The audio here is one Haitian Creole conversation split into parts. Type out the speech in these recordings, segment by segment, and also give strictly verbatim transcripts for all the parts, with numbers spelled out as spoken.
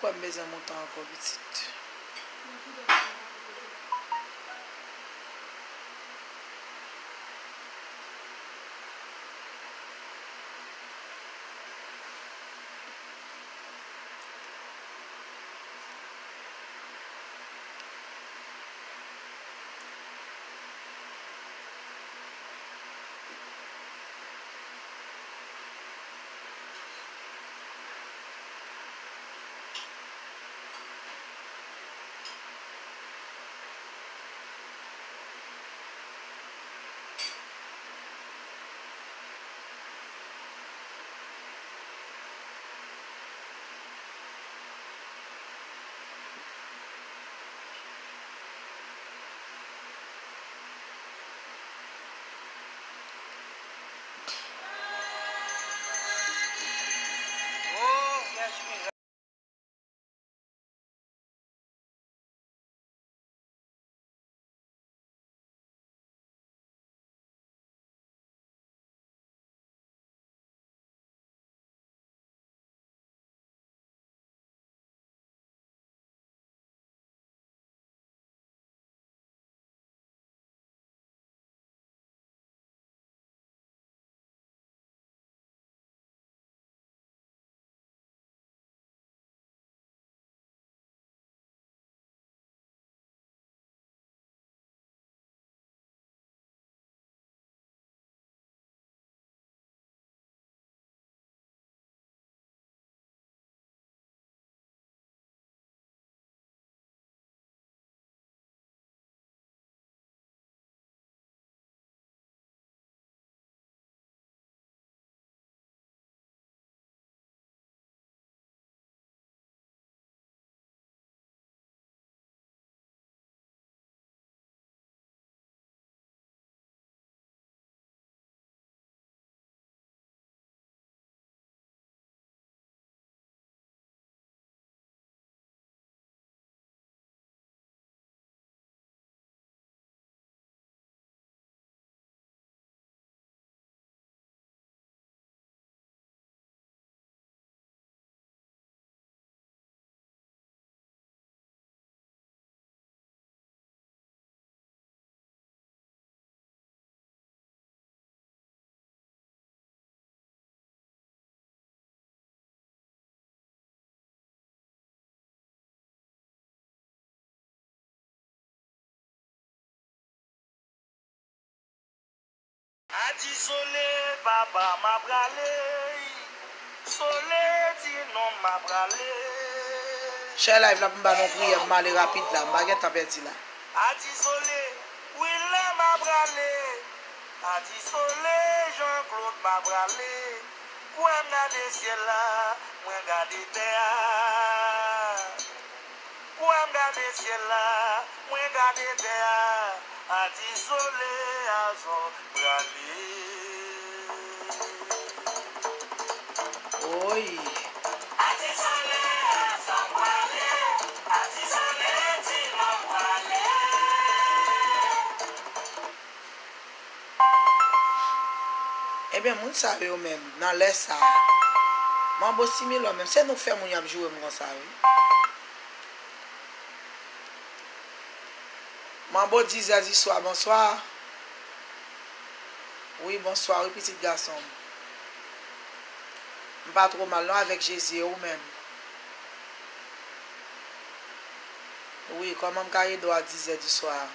M bezwen monte ankò pitit. Adi Sole, papa, m a prale. Sole, ti non, m a prale. Share live la pou m ba nou priyè, pou m ale rapid la, m pa gen tan pèdi la. Adi Sole, wi la, m a prale. Adi Sole, Jean Claude, m a prale. Kwè m gade syèl la, mwen gade tè a. Kwè m gade syèl la, mwen gade tè a. Adi Sole, a sò prale. Oy. Adi Sole, a sò prale. Adi Sole, ti non prale. Ebyen, moun sa yo menm, nan lè sa a, Manbo Similò menm, se nou k fè moun y ap joure m konsa, wi. Manbo dizè di swa, bonswa. Wi, bonswa, wi, pitit gason m. M pa twò mal, non, avèk Jezi, e ou menm? Wi, kòman m ka ede w a dizè di swa a?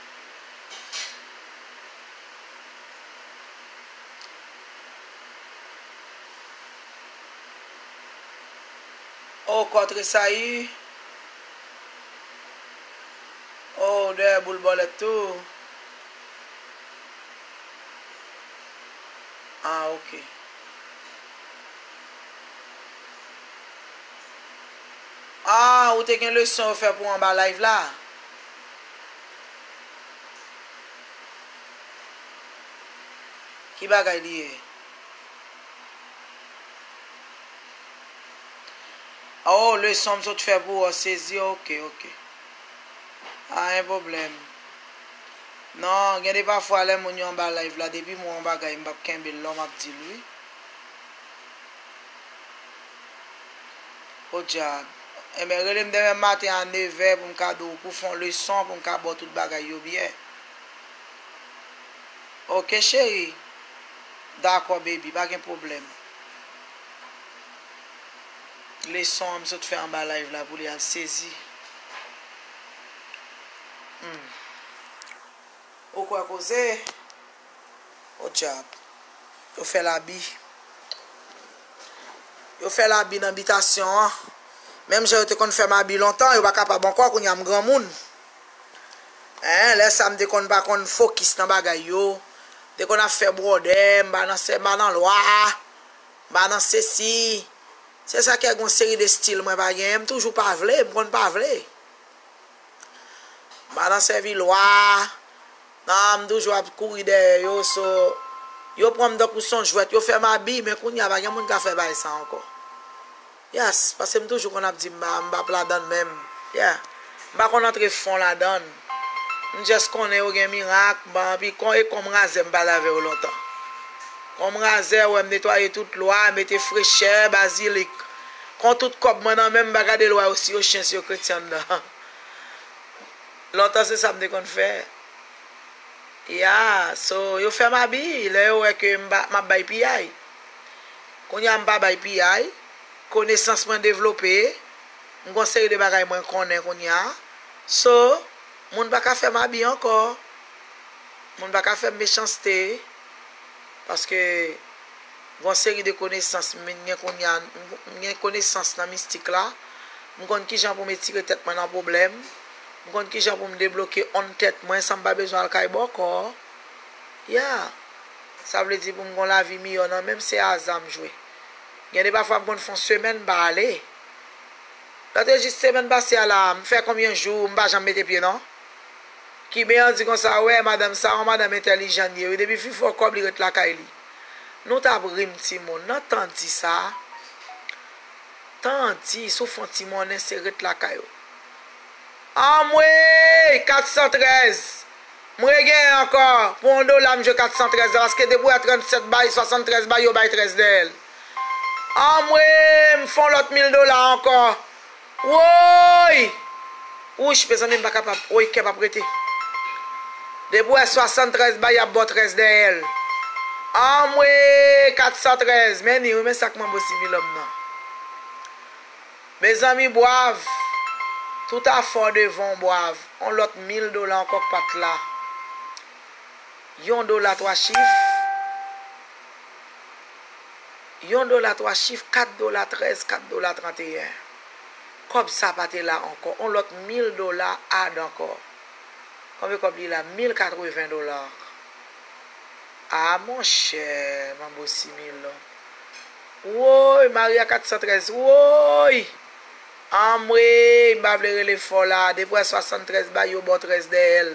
O, kò tresayi. O, dèyè boul bòlèt tou. Ah, ok. Ah, ou te gen leson yo fè pou anba live la? Ki bagay li ye? Oh, leson m sot fè pou ou, sezi, ok, ok. Pa gen pwoblèm. Non, gen de pafwa lè moun yo anba live la, depi m wè yon bagay, m p ap kenbe l lò, m ap di l wi. Podyab. Enben, rele m demen maten a nevè pou m ka di w, pou fè yon leson, pou m ka ba w tout bagay yo byen. Oke, cheri. Dakò, baby, pa gen pwoblèm. Leson an m sot fè anba live la pou li al sezi. Hmm. Ou kwè koze? O dyab. Yo fè labi. Yo fè labi nan bitasyon an. Menm jan yo te konn fè m abi lontan, yo pa kapab ankò, kounye a m granmoun. Hein, lè sa m te konn pa konn fokis nan bagay yo. M te konn ap fè bwòdè, m pa nan sè, m pa nan lwa, m pa nan sesi. Se sa k fè gon seri de stil mwen pa genyen, m toujou pa vle, m konn pa vle. M pa nan sèvi lwa. Non, m toujou ap kouri dèyè yo, so, yo pran m tankou se yon jwèt, yo fè m abi, men kounye a pa gen moun ka fè bagay sa ankò. Yes, paske m toujou konn ap di m pa, m p ap ladann menm. Yeah. M pa konn antre fon ladann. M just konnen yo gen mirak, m pa anpi kon, e kòm razè m pale avè yo lontan. Kòm razè, wè m netwaye tout lwa, mete frechè, bazilik. Kon tout kòb mwen nan men m, m pa gade lwa yo si yo chen, si yo kretyen anndan. Lontan se sa m te konn fè. Ya, so, yo fè m abi, lè yo wè ke m pa, m ap bay piyay. Kounye a m pa bay piyay, konesans mwen devlope, m gon seri de bagay mwen konnen kounye a. So, moun pa ka fè m abi ankò. Moun pa ka fè m mechanste. Paske gon seri de konesans m vin gen kounye a, m gen konesans nan mistik la. M konn kijan pou m etire tèt mwen nan pwoblèm. M konn kijan pou m debloke onn tèt mwen san m pa bezwen al kay bòkò. Ya. Sa vle di pou m gon lavi miyò nan menm se aza m jwe. Gen de pafwa m konn fè yon semèn m pa ale. Lòt rejis semèn pase a la, m fè konbyen jou, m pa janm mete pye non. Kiben an di konsa, wè, madanm sa, yon madanm entèlijan li ye, wi, depi fi fè w kòb, li ret lakay li. Nou t ap ri m, timoun, nan tan di sa, tan di, si w fè yon ti monnen, se ret lakay ou. Anmwey, kat san trèz! M regenyen ankò, pou yon dola, m jwe kat san trèz la, paske depi w wè trannsèt bay, swasanntrèz bay, yo bay trèz dèyè l. Anmwey, m fè yon lòt mil dola ankò. Woy! Wouch, mezanmi, m pa kapab. Woy, kè p ap rete. Depi w wè swasanntrèz bay, y ap ba w trèz dèyè l. Anmwey, kat san trèz. Men ni, wi, men sa k manbo Similòm nan. Mezanmi, bwav. Tout afè w devan w, bwav. On lòt mil dola ankò k pa t la. Yon dola twa chif. Yon dola twa chif, kat dola trèz, kat dola tranteyen. Kòb sa pa te la ankò. On lòt mil dola add ankò. Konbyen kòb li la? Mil katreven dola. A, monchè, manbo Similòm. Woy, Maria kat san trèz. Woy! Anmwey, m pa vle rele fò la. Depi w wè swasanntrèz bay, yo ba w trèz dèyè l.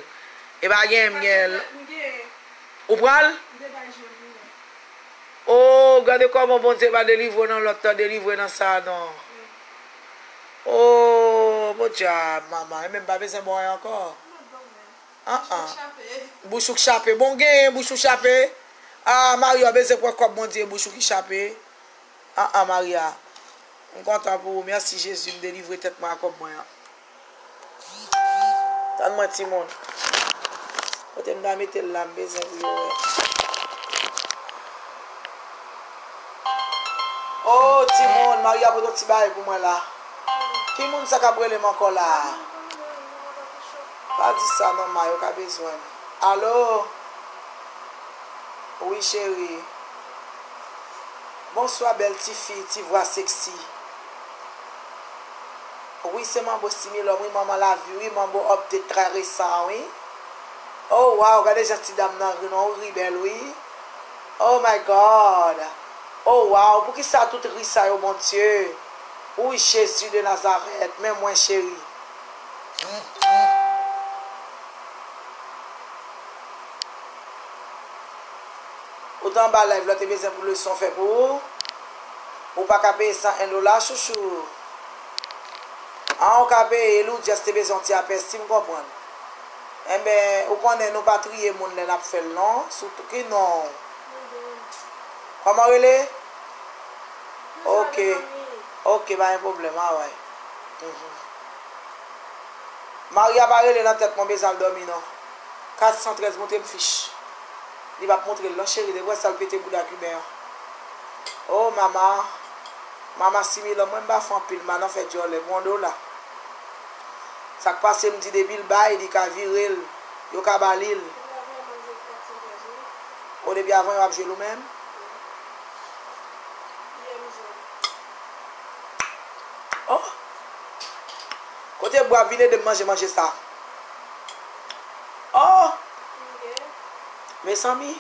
E pa gen, m gen l. Ou pran l? O, gade kòman Bondye pa delivre w nan lòt tan, delivre nan sa a non. O, podyab, manman, e menm pa bezwen ba w anyen ankò. An, an. Bouch ou k chape. Bon, genyen bouch ou chape. A, Maria, w bezwen pran kòb Bondye, bouch ou ki chape. An, an, Maria. M kontan pou ou. Mèsi, Jezi, m delivre tèt mwen ak kòb mwen an. Tann mwen, timoun. Kote m ta mete l la, m bezwen pou yo wè. O, timoun, Maria pote yon ti bagay pou mwen la. Ki moun sa k ap rele m ankò la? Pa di sa non, ma, yo ka bezwen m. Alo? Wi, cheri. Bonswa, bèl tifi, ti vwa seksi. Wi, se manbo Similòm, wi, manman lavi, wi, manbo update trè resan an, wi. Oh, wow, gade jan ti dam nan ri non, ou ri bèl, wi. Oh my God. Oh, wow, poukisa tout ri sa yo, Bondye? Wi, Jezi de Nazarèt, men mwen, cheri. Ou t anba live la, te bezwen pou leson fè pou ou. Ou pa ka peye san en dola, chouchou. An, ou ka peye l, ou just te bezwen yon ti apèsi, m konprann. Enben, ou konnen nou pa triye moun lè n ap fè l, non. Sitou ki non. Kòman w rele? Ok. Ok, pa gen pwoblèm, alright. Maria pa rele nan tèt mwen, bezwen al dòmi non. Kat san trèz, montre m fich. Li p ap montre l non cheri, depi wè sa l pete bouda kiben an. Oh mama, mama Similò, mwen m pa fè anpil mal nan fè djòlè, bon dola. Sa k pase m di depi l bay, li ka vire l, yo ka ba li l. O depi avan yo ap jwe l ou menm? Oh! Kote bwav vin ede m manje manje sa? Oh! Mezanmi!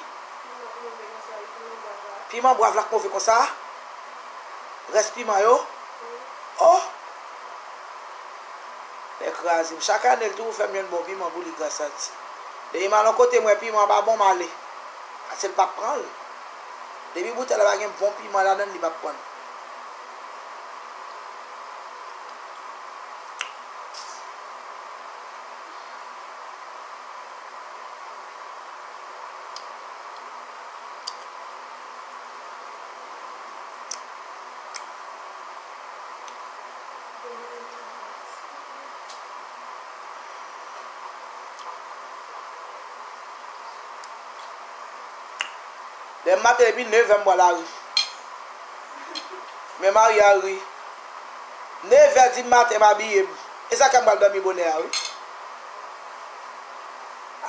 Piman bwav la k move konsa? Rès piman yo? Oh! Lè kraze m. Chak ane, l toujou fè m jwenn bon piman pou li gras a Di. Depi m al yon kote, m wè piman pa bon, m ale. Paske l p ap pran l. Depi boutèy la pa gen bon piman ladan l, li p ap pran l. Demen maten depi nevè m pral lari. Men Maria ri. Nevè di maten m abiye m. E sa k fè m pral dòmi bonè a wi.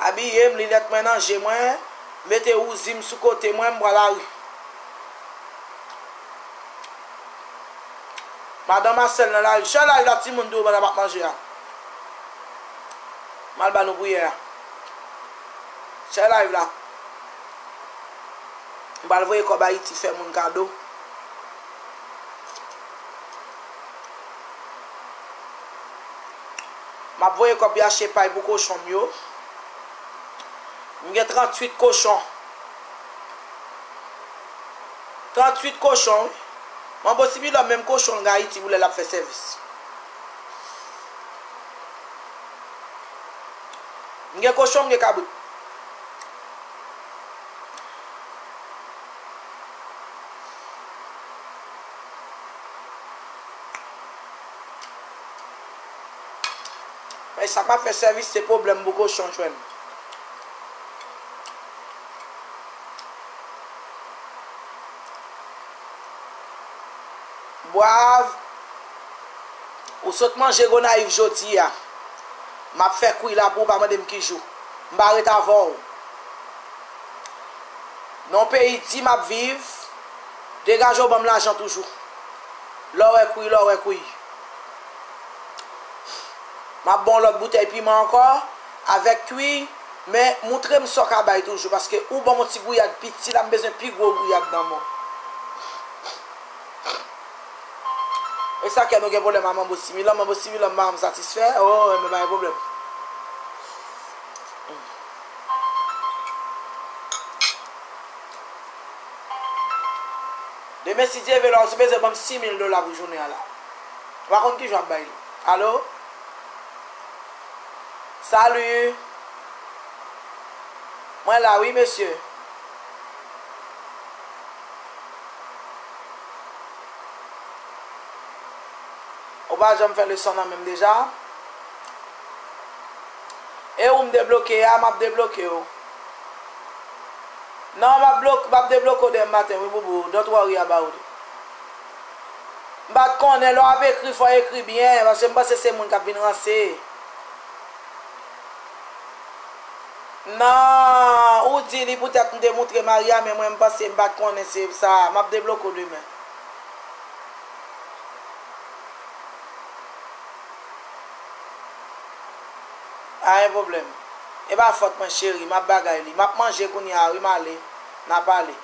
Abiye m, linèt mwen nan je mwen, mete wouzi m sou kote mwen, m pral lari. Madan Masèl nan lari. Share live la timoun tou pandan m ap manje a. M al ba nou priyè a. Share live la. M pral voye kòb Ayiti fè moun kado. M ap voye kòb pou achte pay pou kochon m yo. M gen tranntuit kochon. Tranntuit kochon, wi. Manbo Similò menm kochon l gen Ayiti pou lè l ap fè sèvis. M gen kochon, m gen kabrit. Men sa pa fè sèvis, se pwoblèm pou kochon jwenn. Bwav, ou sot manje Gonayiv jodi a. M ap fè kwi la pou ou, pa mande m ki jou. M pa ret avè w. Nan yon peyi di m ap viv, degaje w ban m lajan toujou. Lè w wè kwi, lè w wè kwi. M ap ba w lòt boutèy piman ankò, avèk kwi, men moutre m sa w ka bay toujou, paske ou ban m yon ti gouyad piti la, m bezwen pi gwo gouyad nan men w. E sa k fè nou gen pwoblèm a Manbo Similò, Manbo Similò m pa janm satisfè, oh, men pa gen pwoblèm. Demen, si Dye vle, la, ou bezwen ban m sis mil dola pou jounen an la. Ou pa konn ki jan w ap bay li. Alo? Salut! Mwen la, wi, mesye. Ou pa janm fè leson nan men m deja? E ou m debloke a, m ap debloke w. Non, m ap blok-, m ap debloke w demen maten, wi, boubou. Don't worry about it. M pa t konnen lè w ap ekri, fò w ekri byen, paske m panse se moun k ap vin ranse. Non, ou di li poutèt m te moutre Maria, men mwen m panse m pa t konnen se sa. M ap debloke w demen. Pa gen pwoblèm. E pa fòt mwen, cheri, m ap bagay li. M ap manje kounye a, wi, m ale. N a pale.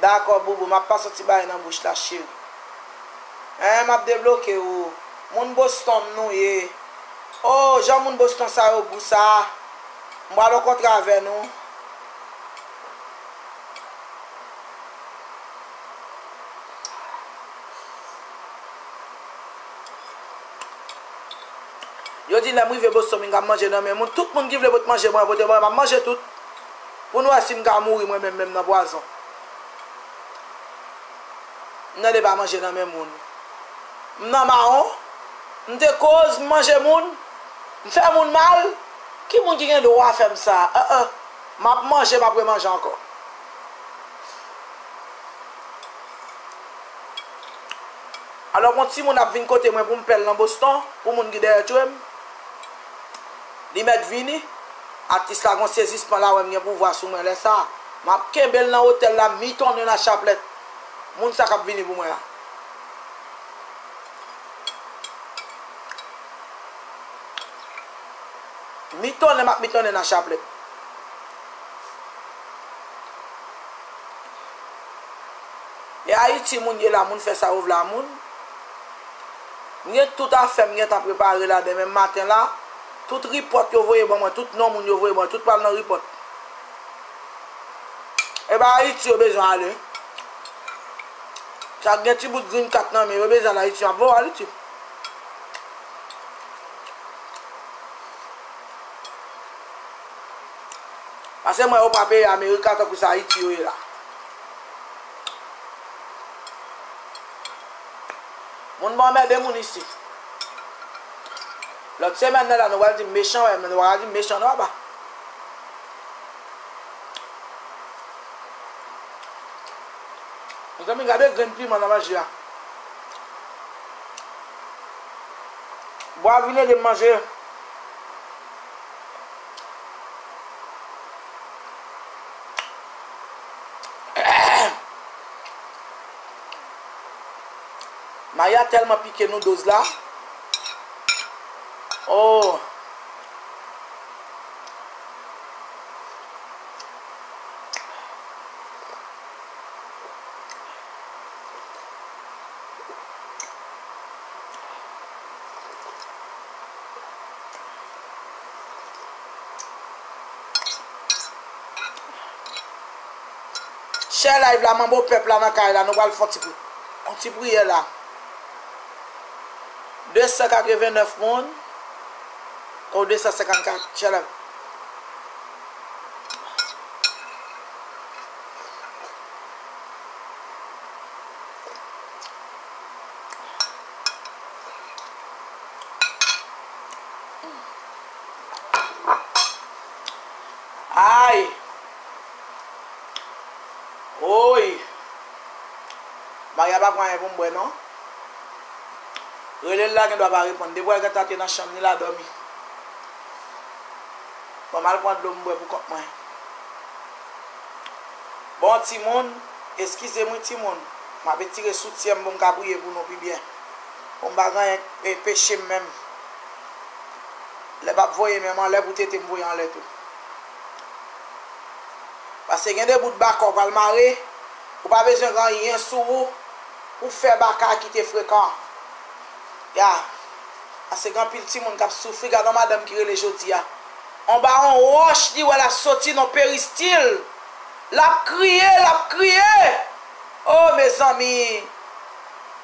Dakò, boubou, m ap pase yon ti bagay nan bouch la, cheri. Hein, m ap debloke w. Moun Boston nou ye. Oh, jan moun Boston sa yo gou sa. M pral rankontre avè nou. Yo di lè m rive Boston, m ap manje nan men moun. Tout moun ki vle pot manje mwen, pote mwen, m ap manje tout. Pou nou wè si m ka mouri mwen menm, menm nan pwazon. M nan de pa manje nan men moun. M nan mawon. M te koz, m manje moun, m fè moun mal. Ki moun ki gen dwa fè m sa? An, an. M ap manje, m ap remanje ankò. Alò, yon timoun ap vin kote mwen pou m pè l nan Boston, pou moun ki dèyè tchwe m. Li mèt vini. Atis la gon sezisman la, wè m gen pouvwa sou mwen lè sa. M ap kenbe l nan otèl la, mitonnen nan chaplèt. Moun sa k ap vini pou mwen an. Mitonnen, m ap mitonnen nan chaplèt. E Ayiti moun ye la, moun fè sa yo vle a moun. M gen tout afè m gentan prepare la demen maten la. Tout ripòt yo voye ban mwen, tout non moun yo voye ban mwen, tout pral nan ripòt. E pa Ayiti yo bezwen ale. Sa k gen ti bout green card nan men yo, yo bezwen al Ayiti, y ap voye Ayiti. Paske mwen yo pa peye Amerika tankou sa Ayiti yo ye la. Moun ban anmède moun isi. Lòt semèn nan la, nou pral di m mechan, wè, men nou pa ka di m mechan non, apa. Mezanmi, gade grenn piman nan manje a. Bwa vin ede m manje. Maya tèlman pike nou doz la. Oh. Share live la, manbo pèp la nan kay la, nou pral fè yon ti pri-, yon ti priyè la. De san katreven nèf moun, ou de san senkannkat, share live. Ay! Oy! Maria pa pran anyen pou m bwè, non. Rele l la, gendwa pa reponn. Depi w wè l gentan te nan chanm li la dòmi. Bon, m al pran dlo m bwè pou kont mwen. Bon, timoun, eskize m wi, timoun. M ap etire soutyen m pou m ka priye pou nou pi byen. Pou m pa gen anyen, e, peche m menm. Lè m ap voye men m anlè pou tete m voye anlè tou. Paske gen de bout baka w pral mare, ou pa bezwen gen anyen sou ou pou fè baka a kite frekan. Ya. Paske gen anpil timoun k ap soufri. Gade yon madanm ki rele jodi a. Anba yon wòch, li wè l ap soti nan peristil. L ap kriye, l ap kriye. O, mezanmi.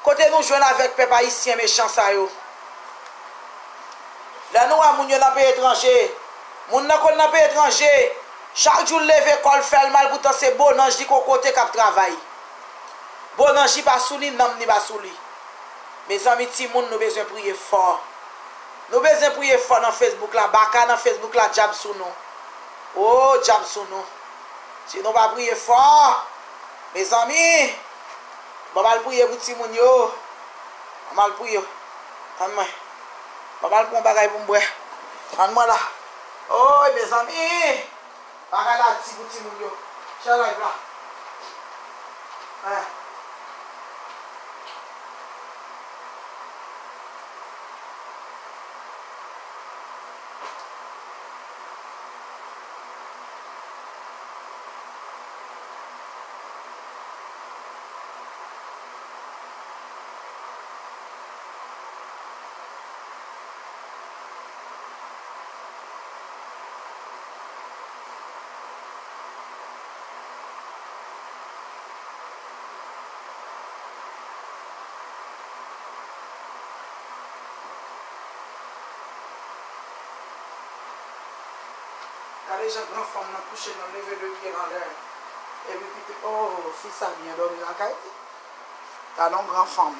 Kote nou jwenn avèk pèp ayisyen mechan sa yo? Lè nou wè moun yo nan peyi etranje, moun nan konn nan peyi etranje, chak jou l leve kò l fè l mal, poutan se bonanj li kokote k ap travay. Bonanj li pa sou li, nanm li pa sou li. Mezanmi, timoun, nou bezwen priye fò. Nou bezwen priye fò nan Facebook la, baka nan Facebook la, dyab sou nou. O, dyab sou nou. Si nou pa priye fò, mezanmi, ban m al priye pou timoun yo. Ban m al priye. Tann mwen. Ban m al pran yon bagay pou m bwè. Tann mwen la. Oy, mezanmi. Bagay la di pou timoun yo. Share live la. Hein. Gade jan gran fanm nan kouche nan leve de pye l anlè. Epi pito, oh, fi sa byen dòmi lakay li. Gade yon gran fanm.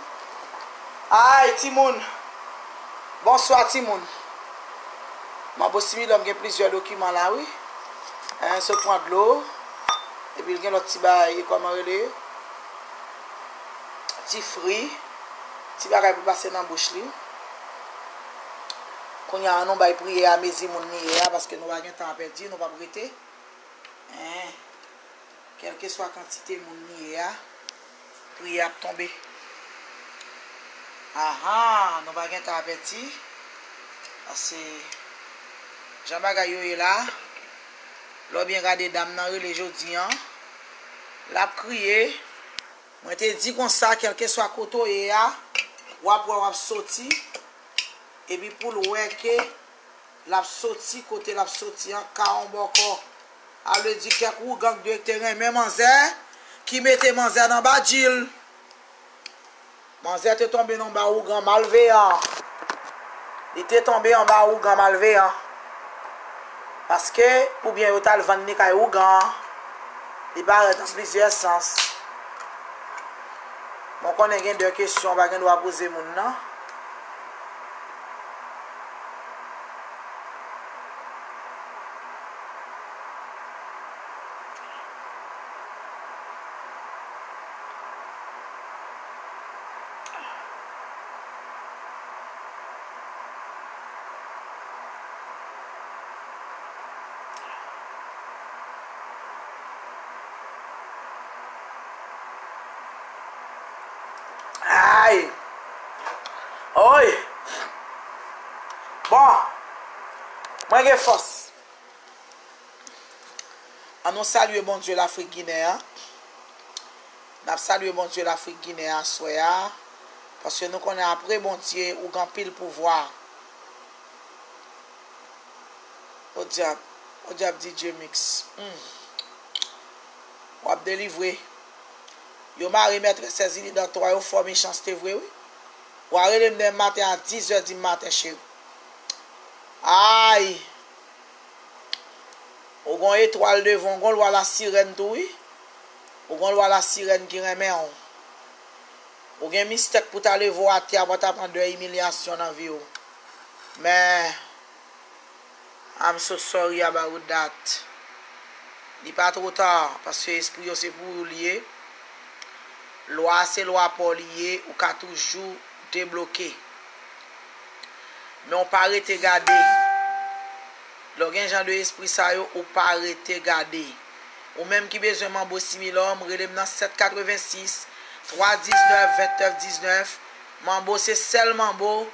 Ay, timoun. Bonswa timoun. Manbo Similòm gen plizyè dokiman la wi. Hein, sot pran dlo. Epi l gen lòt ti bagay, kòman rele yo? Ti fri. Ti bagay pou pase nan bouch li. Kounye a, nou bay priyè a mezi moun li ye a, paske nou pa gen tan a pèdi, nou p ap rete. Hein. Kèlkeswa kantite moun li ye a, priyè ap tonbe. Aha, nou pa gen tan a pèdi. Paske jan bagay yo ye la, lè w byen gade dam nan rele jodi an, l ap kriye. Mwen te di konsa, kèlkeswa kote w ye a, w ap wè w ap soti. Epi pou l wè ke l ap soti kote l ap soti an ka yon bòkò. A vle di kèk ougan k te renmen manzè, ki mete manzè nan badji l. Manzè te tonbe nan ba ougan malveyan. Li te tonbe anba ougan malveyan. Paske, oubyen yo t al vann li kay ougan an. Li parèt an plizyè sans. Mwen konnen gen de kesyon w pa gen dwa poze moun nan. Ay! Oy! Bon! Mwen gen fòs. Ann nou salye Bondye Lafrik Ginen an. N ap salye Bondye Lafrik Ginen an aswè a. Paske nou konnen apre Bondye, ou gen anpil pouvwa. Podyab, podyab D J Mix. Hmm. W ap delivre. Yo mare mètrès Sèzili dan twa, yo fò mechanste vre wi. W a rele m demen maten a dis zè di maten, cheri. Ay! Ou gon etwal devan w, gon lwa lasirèn tou wi. Ou gon lwa lasirèn ki renmen w. Ou gen mistèk pou ta leve w atè a, pou ta pran de imilyasyon nan vi w. Men, I'm so sorry about that. Li pa twò ta, paske espri yo se pou ou li ye. Lwa a se lwa pa w li ye, ou ka toujou debloke. Men w pa rete gade. Lè w gen jan de espri sa yo, ou pa rete gade. Ou menm ki bezwen manbo Similòm, rele m nan sèt katrevensis, twa diznèf, vennèf diznèf. Manbo se sèl manbo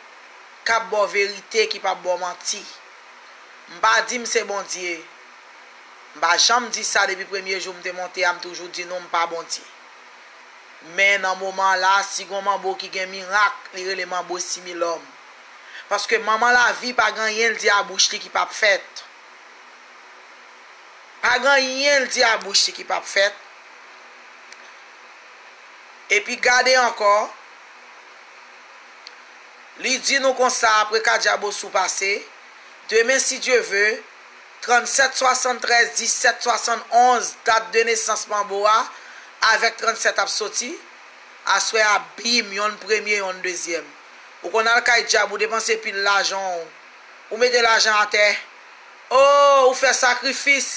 k ap ba w verite, ki p ap ba w manti. M pa di m se Bondye. M pa janm di sa depi premye jou m te monte a, m toujou di nou m pa Bondye. Men nan moman la, si gon manbo ki gen mirak, li rele manbo Similòm. Paske manman lavi pa gen anyen l di a bouch li ki p ap fèt. Pa gen anyen l di a bouch li ki p ap fèt. Epi gade ankò, li di nou konsa apre Kadjabosou pase, demen si Dye ve, trannsèt swasanntrèz disèt swasannonz, dat de nesans manbo a, avèk trannsèt ap soti, aswè a bim, yonn premye, yonn dezyèm. Ou konn al kay dyab, ou depanse pil lajan w, ou mete lajan atè. O, ou fè sakrifis.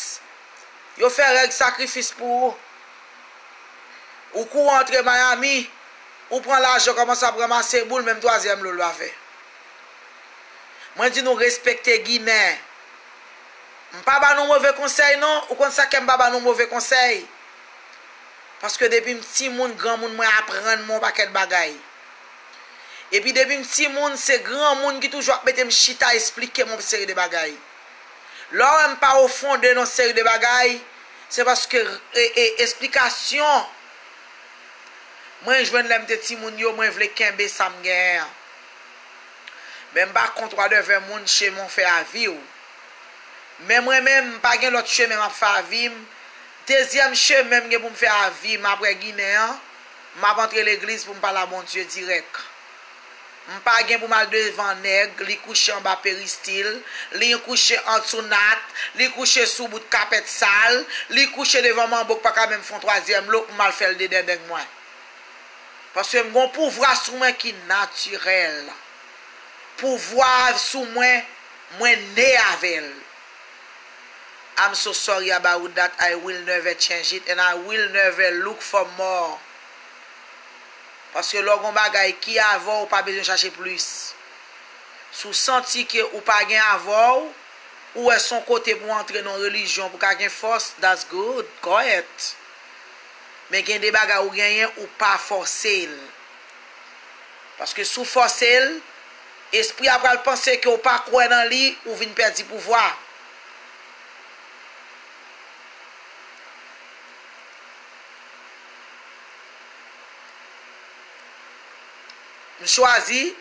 Yo fè règ sakrifis pou ou. Ou kouri antre Miami, ou pran lajan, kòmanse ap ranmase boul, menm twazyèm lo l pa fè. Mwen di nou respekte Ginen. M pa ba nou move konsèy non, ou konn sa k fè m pa ba nou move konsèy? Paske depi m timoun, granmoun mwen aprann mwen yon pakèt bagay. Epi depi m timoun, se granmoun ki toujou ap mete m chita, esplike m yon seri de bagay. Lè w wè m pa o fond de yon seri de bagay, se paske, e, e, esplikasyon mwen jwenn lè m te timoun yo, mwen vle kenbe sa m genyen an. Men m pa kont wadèvè moun, chemen w fè a vi w. Men mwen menm, m pa gen lòt chemen m ap fè a vi m. Dezyèm chemen m gen pou m fè a vi m apre Ginen an, m ap antre legliz pou m pale a Bondye dirèk. M pa gen pou m al devan nèg, li kouche anba peristil, li kouche ansou nat, li kouche sou bout kapèt sal, li kouche devan manbo k pa ka menm fè yon twazyèm lo pou m al fè l de dendeng mwen. Paske m gon pouvwa sou mwen ki natirèl. Pouvwa sou mwen, mwen ne avè l. I'm so sorry about that. I will never change it and I will never look for more. Paske lè w gen yon bagay ki avè w, ou pa bezwen chache plis. Si w santi ke ou pa gen avè w, ou wè se yon kote pou w antre nan yon relijyon pou w ka gen fòs, that's good, go ahead. Men gen de bagay ou genyen, ou pa fòse l. Paske si w fòse l, espri a pral panse ke w pa kwè nan li, ou vin pèdi pouvwa. M chwazi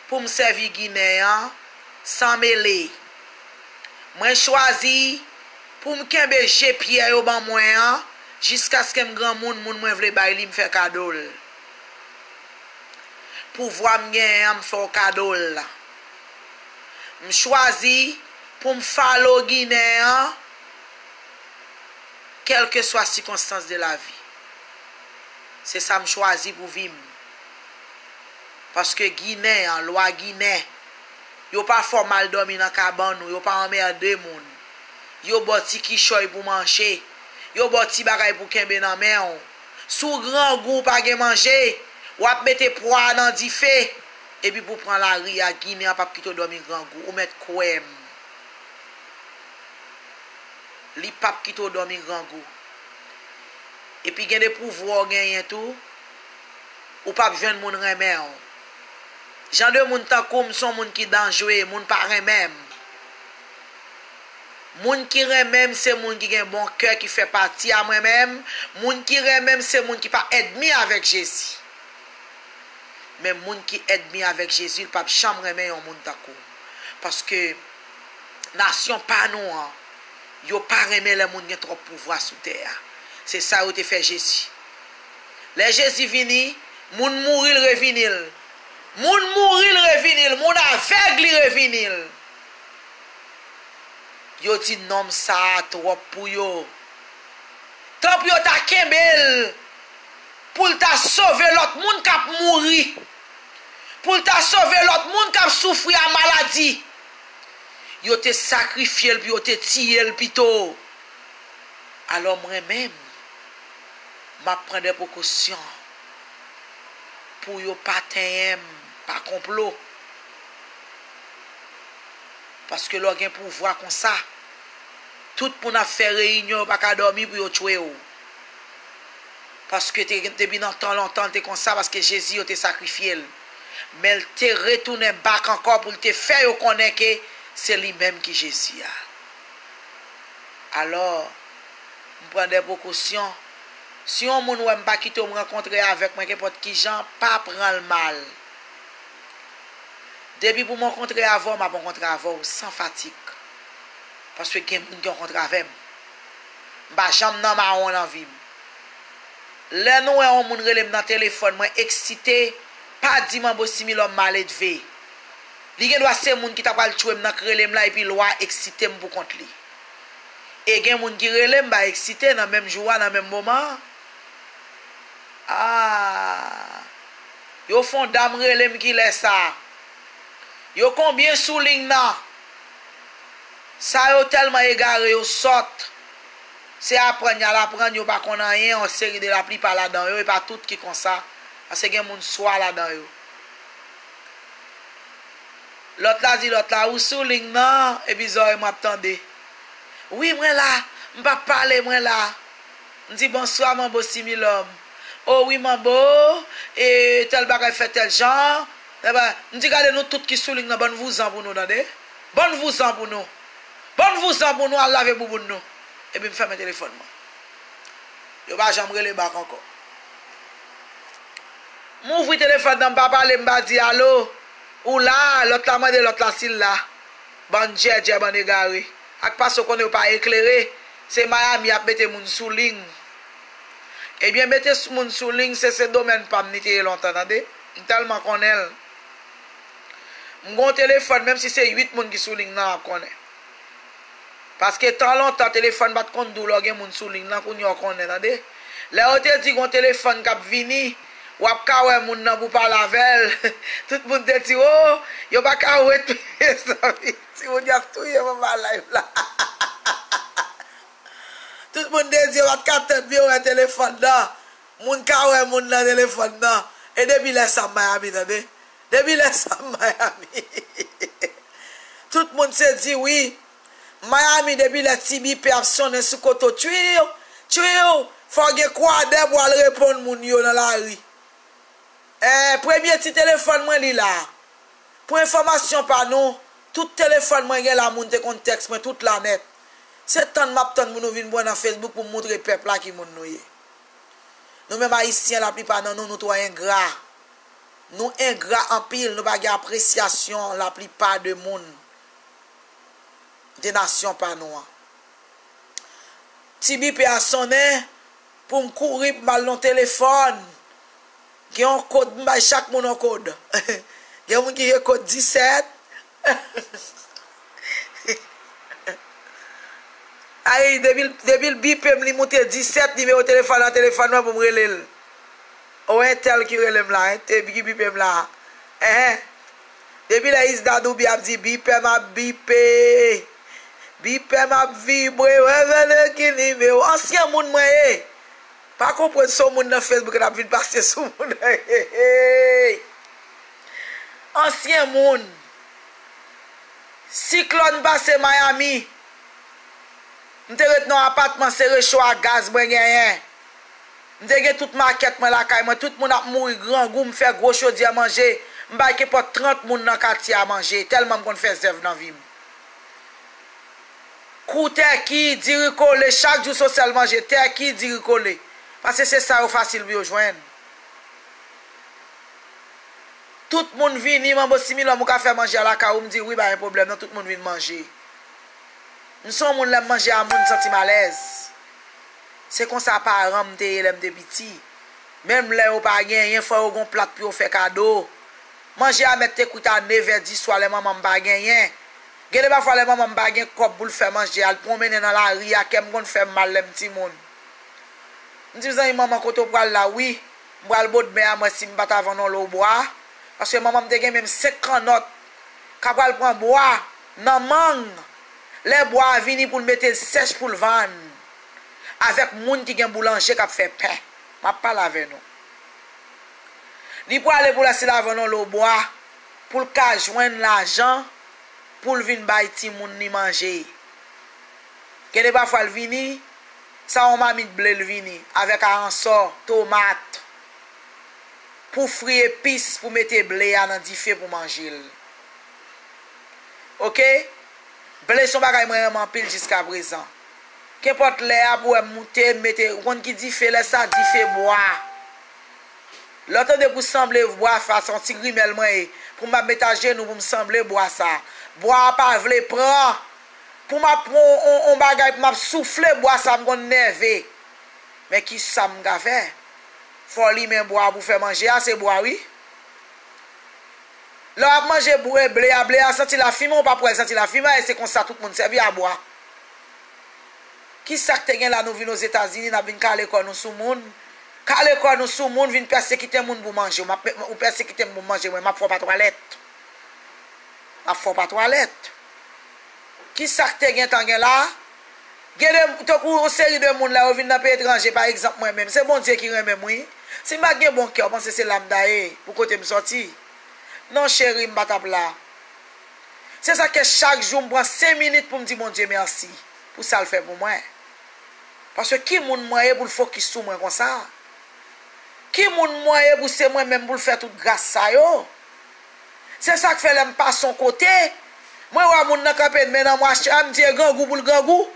pou m sèvi Ginen an san mele. Mwen chwazi pou m kenbe je pyè yo ban mwen an jiskaske m granmoun, moun mwen vle bay li, m fè kado l. Pouvwa m genyen an, m fè w kado l. M chwazi pou m follow Ginen an, kèlkeswa sikonstans de lavi. Se sa m chwazi pou vi m. Paske Ginen an, lwa Ginen, yo pa fè w mal dòmi nan kabann ou, yo pa anmède moun. Yo ba w ti kichòy pou manje. Yo ba w ti bagay pou kenbe nan men w. Si w grangou, w pa gen manje, w ap mete pwa nan dife. Epi pou w pran lari a, Ginen an p ap kite w dòmi grangou. Ou mèt kwè m. Li p ap kite w dòmi grangou. Epi gen de pouvwa w genyen tou, ou p ap jwenn moun renmen w. Jan de moun tankou m, se yon moun ki danjre, moun pa renmen m. Moun ki renmen m, se moun ki gen bon kè, ki fè pati a mwen menm. Moun ki renmen m, se moun ki pa ènmi avèk Jezi. Men moun ki ènmi avèk Jezi, l p ap janm renmen yon moun tankou m. Paske nasyon pa nou an, yo pa renmen lè moun gen twòp pouvwa sou tè a. Se sa yo te fè Jezi. Lè Jezi vini, moun mouri l revini l. Moun mouri l revini l, moun avèg li revini l. Yo di nonm sa a twòp pou yo. Tanpri yo ta kenbe l pou l ta sove lòt moun k ap mouri, pou l ta sove lòt moun k ap soufri a maladi. Yo te sakrifye l, pou yo te tiye l pito. Alò mwen menm, m ap pran de prekosyon pou yo pa tenyen m, pa konplo. Paske lè w gen pouvwa konsa, tout moun ap fè reyinyon, yo pa ka dòmi pou yo tchwe w. Paske te, depi nan tan lontan, l te konsa, paske Jezi, yo te sakrifye l. Men l te retounen back ankò pou l te fè yo konnen ke se li menm ki Jezi a. Alò, m pran de prekosyon. Si yon moun wè m pa kite w m rankontre avèk mwen kenpòt ki jan, pa pran l mal. Depi pou m rankontre avè w, m ap rankontre avè w san fatig. Paske gen moun ki rankontre avè m. M pa janm nan mawon nan vi m. Lè nou wè yon moun rele m nan telefòn, mwen eksite, pa di Manbo Similòm maledve. Li gen dwa se moun ki ta pral tchwe m nan k rele m la epi lwa eksite m pou kont li. E gen moun ki rele m, m pa eksite nan menm jou a, nan menm moman an. Ah! Yo fè yon dam rele m kilè sa. Yo konbyen sou liy nan? Sa yo tèlman egare, yo sòt. Se aprann y al aprann, yo pa konn anyen, yon seri de laplipa ladan yo, e pa tout ki konsa. Paske gen moun swa ladan yo. Lòt la di lòt la, ou sou liy nan, epi zòrèy mwen ap tande. Wi, mwen la, m p ap pale, mwen la. M di, bonswa, Manbo Similòm. O wi, Manbo, e tèl bagay fè tèl jan. Tèl bagay. M di, gade nou tout ki sou liy nan, bann vouzan pou nou, tande. Bann vouzan pou nou. Bann vouzan pou nou, al lave bouboun nou. Epi m fèmen telefòn mwen. Yo pa janm rele bak ankò. M ouvri telefòn nan, m pa pale, m pa di alo. Ou la, lòt la mande lòt la si l la. Bann djèdjè, bann egare. Ak pase w konnen yo pa eklere, se Miami y ap mete moun sou liy. Ebyen, mete s-, moun sou liy, se, se domèn pa m li te ye lontan, tande. M tèlman konnen l. M gen yon telefòn, menm si se uit moun ki sou liy nan, m ap konnen. Paske tan lontan, telefòn pa t konn di w lè w gen moun sou liy nan, kounye a w konnen, tande. Lè yo te di gen yon telefòn k ap vini, W ap ka wè moun nan pou pale avè l. Tout moun te di, "Oh, yo pa ka wè tou." Mezanmi, timoun y ap touye manman live la. Tout moun te di, "Yo pa t ka tann pou yo wè telefòn nan." Moun ka wè moun nan telefòn nan. E depi lè sa m Miami, tande. Depi lè sa m Miami. Tout moun se di wi. Miami, depi lè ti bipe ap sonnen sou kote w, tchwiw, tchwiw, fò w gen kwadèb pou w al reponn moun yo nan lari. Eh, premye ti telefòn mwen li la. Pou enfòmasyon pa nou, tout telefòn mwen gen la moun te konn tèks mwen tout la nèt. Se tann m ap tann pou nou vin mwen nan Facebook pou m moutre pèp la ki moun nou ye. Nou menm Ayisyen, laplipa nan nou, nou twò engra. Nou engra anpil, nou pa gen apresyasyon laplipa de moun de nasyon pa nou an. Ti bipe a sonnen pou m kouri pou m al nan telefòn. Gen yon kòd, m bay chak moun yon kòd. Gen moun ki gen kòd disèt. Ay, depi l, depi l bipe m, li moute disèt nimewo telefòn nan telefòn mwen pou m rele l. O, entèl ki rele m la, ent-, ki bipe m la. Enhen. Depi lè Isda Doubi ap di, "Bipè m ap bipe. Bipè m ap vibre. Revele ki nimewo." Ansyen moun mwen ye. Pa konprann se yon moun nan Facebook l ap vin pase sou moun. Ansyen moun. Siklòn pase Miami. M te ret nan apatman, se recho a gaz mwen genyen. M te gen tout makèt mwen lakay mwen, tout moun ap mouri grangou, m fè gwo chodyè manje, m bay kenpòt trant moun nan katye a manje, tèlman m konn fè zèv nan vi m. Kou tèki, diri kole, chak jou se yon sèl manje, tèki, diri kole. Paske se sa yo fasil pou yo jwenn. Tout moun vini, manbo Similòm, ou ka fè manje a lakay ou? M di, "Wi, pa gen pwoblèm, non, tout moun vin manje." M se yon moun, lè m manje a moun, m santi m alèz. Se konsa paran m te ye lè m te piti. Menm lè yo pa genyen, fò yo gon plat pou yo fè kado. Manje a mèt te kwit a nevè diswa lè manman m pa genyen. Gen de pafwa lè manman m pa gen kòb pou l fè manje a, l pwonmennen nan lari a, kè m konn fè m mal lè m timoun. M di, "Zanmi, manman, kote w pral la?" "Wi, m pral bò dmè a, m wè si m pa ta vann yon lo bwa." Paske manman m te gen menm senk kannòt k ap pral pran bwa nan mang. Lè bwa a vini pou l mete l sèch pou l vann. Avèk moun ki gen boulanje k ap fè pen. M ap pale avè nou. Li prale pou l al vann yon lo bwa pou l ka jwenn lajan pou l vin bay timoun li manje. Gen de pafwa l vini, sa yon mamit ble l vini, avèk aransò, tomat, pou fri epis, pou mete ble a nan dife pou manje l. Oke? Ble se yon bagay mwen renmen anpil jiskaprezan. Kenpòt lè a pou wè m moute, m mete, ou konn ki dife, lè sa dife bwa. Lè w tande pou sanble bwa sa, se yon ti grimèl mwen ye. Pou m ap met ajenou pou m sanble bwa sa. Bwa a pa vle pran. Pou m ap pran on, on, on bagay pou m ap soufle bwa sa, m konn nève. Men kisa m ka fè? Fò w limen bwa pou fè manje a, se bwa wi. Lè w ap manje bwe, ble a, ble a santi lafimen, ou p ap wè l santi lafimen, e se konsa tout moun sèvi a bwa. Kisa k te gen la nou vin Ozetazini, n ap vin kale kò nou sou moun? Kale kò nou sou moun, vin pèsekite moun pou manje w. M ap, ou pèsekite m pou m manje mwen, m ap fè w pa twalèt. M ap fè w pa twalèt. Kisa k te gentan gen la? Gen de, tankou yon seri de moun la, yo vin nan peyi etranje, pa egzanp, mwen menm. Se Bondye ki renmen m, wi. Si m pa t gen bon kè, w panse se la m ta ye, pou kote m sòti? Non, cheri, m pa t ap la. Se sa k fè chak jou m pran senk minit pou m di Bondye mèsi pou sa l fè pou mwen. Paske ki moun mwen ye pou l fokis sou mwen konsa? Ki moun mwen ye pou se mwen menm pou l fè tout gras sa yo? Se sa k fè lè m pase yon kote, mwen wè moun nan kanpe men nan mwache a, m di e grangou pou l grangou.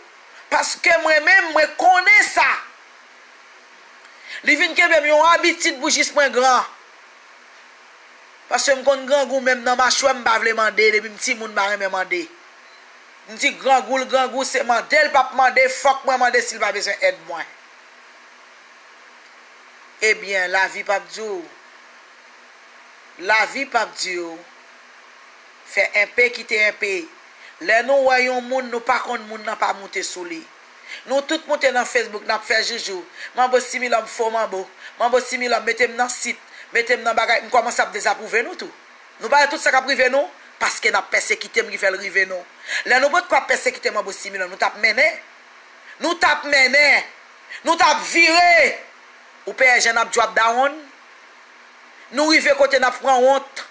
Paske mwen menm, mwen konnen sa. Li vin kenbe m yon abitid pou jis mwen gran. Paske m konn grangou menm nan machwè m pa vle mande, depi m timoun m pa renmen mande. M di grangou l grangou, se mande l p ap mande, fòk mwen mande si l pa bezwen èd mwen. Ebyen, lavi p ap di w, lavi p ap di w, fè enpe kite enpe. Lè nou wè yon moun, nou pa konn moun nan pa moute sou li. Nou tout moute nan Facebook, n ap fè joujou. Manbo Similòm fo manbo. Manbo Similòm mete m nan sit. Mete m nan bagay, m kòmanse ap dezapwouve nou tou. Nou pa wè tout sa k ap rive nou? Paske n ap pèsekite m ki fè l rive nou. Lè nou potko ap pèsekite m anbo Similòm, nou t ap mennen. Nou t ap mennen. Nou t ap vire. Ou pè Jan ap drop down. Nou rive kote n ap pran wont.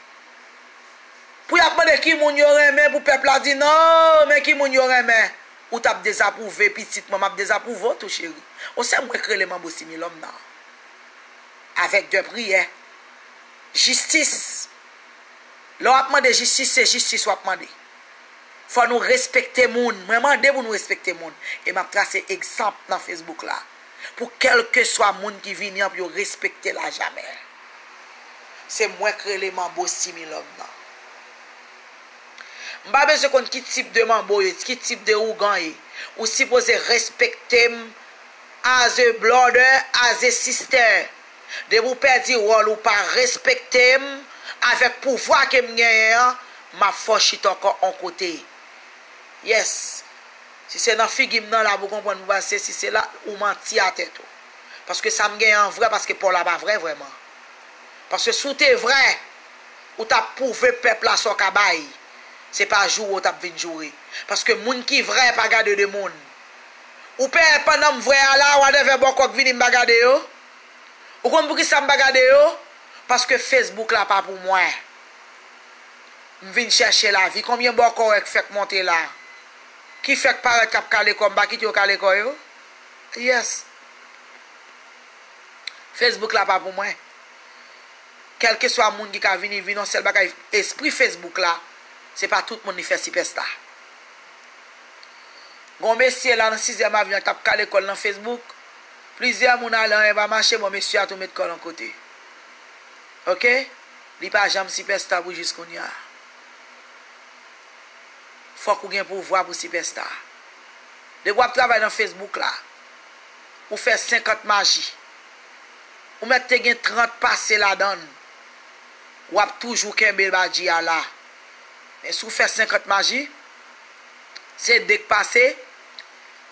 Pou y ap mande ki moun yo renmen, pou pèp la di non, men ki moun yo renmen. Ou t ap dezapwouve pitit mwen, m ap dezapwouve w tou, cheri. Ou se mwen k rele manbo Similòm nan. Avèk de priyè. Jistis. Lè w ap mande jistis, se jistis w ap mande. Fò nou respekte moun. Mwen mande pou nou respekte moun. E m ap trase egzanp nan Facebook la. Pou kèlkeswa moun ki vini an, pou yo respekte l ajamè. Se mwen k rele manbo Similòm nan. M pa bezwen konn ki tip de manbo w ye, ki tip de ougan w ye. Ou sipoze respekte m as a brother, as a sister. Depi w pèdi wòl ou pa respekte m avèk pouvwa ke m genyen an, m ap fè w chita ankò on kote. Yes. Si se nan figi m nan la pou konprann pou pase, si se la, ou manti a tèt ou. Paske sa m genyen an vrè, paske pa w la pa vrè vrèman. Paske si w te vrè, ou t ap pwouve pèp la sa w ka bay. Se pa joure w t ap vin joure. Paske moun ki vrè pa gade de moun. Ou pè pandan m vrè a la, whatever bòkò k vini m pa gade yo. Ou konn poukisa m pa gade yo? Paske Facebook la pa pou mwen. M vin chèche lavi. Konbyen bòkò w wè k fèk monte la? Ki fèk parèt k ap kale kò m, pa kite yo kale kò yo? Yes. Facebook la pa pou mwen. Kèlkeswa moun ki ka vini, vini, yon sèl bagay, espri Facebook la, se pa tout moun li fè sipèsta. Gon mesye la nan sizyèm avni an k t ap kale kò l nan Facebook, plizyè moun ale, anyen pa mache, bon, mesye a tou met kò l yon kote. Oke? Li pa janm sipèsta pou jis kounye a. Fòk ou gen pouvwa pou sipèsta. Depi w ap travay nan Facebook la, ou fè senkant maji. Ou mèt te gen trant pase ladan l. W ap toujou kenbe maji a la. Men si w fè senkant maji, se de k pase,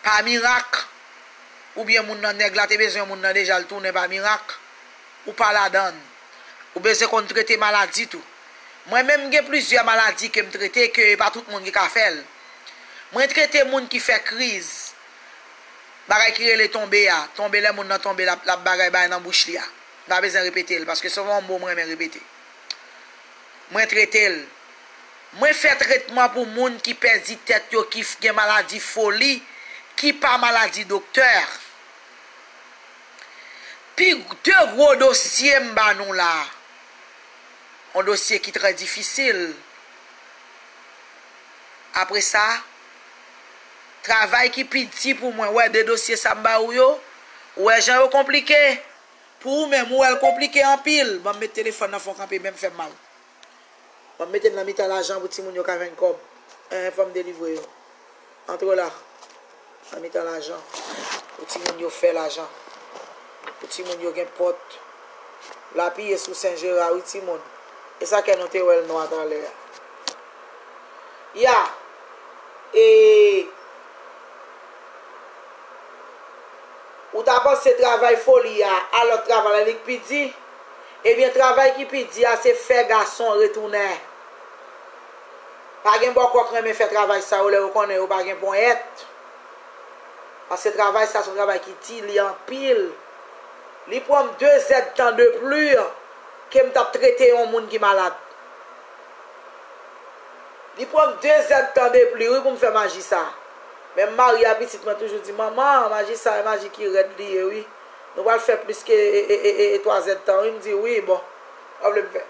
pa mirak, oubyen moun nan, nèg la te bezwen moun nan deja, l tounen pa mirak, ou pa ladan l. Ou bezwen konn trete maladi tou. Mwen menm, gen plizyè maladi ke m trete, ke e pa tout moun ki ka fè l. Mwen trete moun ki fè kriz. Bagay ki rele tonbe a. Tonbe, lè moun nan tonbe, l ap, l ap bagay, bagay nan bouch li a. M pa bezwen repete l, paske se yon mo m renmen repete. Mwen trete l. Mwen fè tretman pou moun ki pèdi tèt yo, ki f-, gen maladi foli, ki pa maladi doktè. Pi de gwo dosye m ba nou la. Yon dosye ki trè difisil. Apre sa, travay ki pi di pou mwen, wè de dosye sa m ba ou yo, ou wè jan yo konplike. Pou ou menm, ou wè l konplike anpil. Ban m met telefòn nan fè w kanpe, menm fè m mal. Ban m mete l nan mitan lajan pou timoun yo ka jwenn kòb. Enhen, fò m delivre yo. Antre la. Nan mitan lajan. Pou timoun yo fè lajan. Pou timoun yo gen pòt. L apiye sou Sen Jera, wi, timoun. E sa kè nou te wè l nwa talè a. Ya. E ou ta panse travay foli a, a lòt travay la, li k pi di? Ebyen, travay ki pi di a, se fè gason retounen. Pa gen bòkò k renmen fè travay sa yo lè yo konnen yo pa gen ponyèt. Paske travay sa se yon travay ki di, li anpil. Li pran m de zèdtan de pli ke m t ap trete yon moun ki malad. Li pran m de zèdtan de pli, wi, pou m fè maji sa. Menm mari a pitit mwen toujou di, "Manman, maji sa, e maji ki rèd li ye, wi. Nou pral fè plis ke, e, e, e, e, e twa zèdtan, wi." M di, "Wi, bon, pa vle m fè."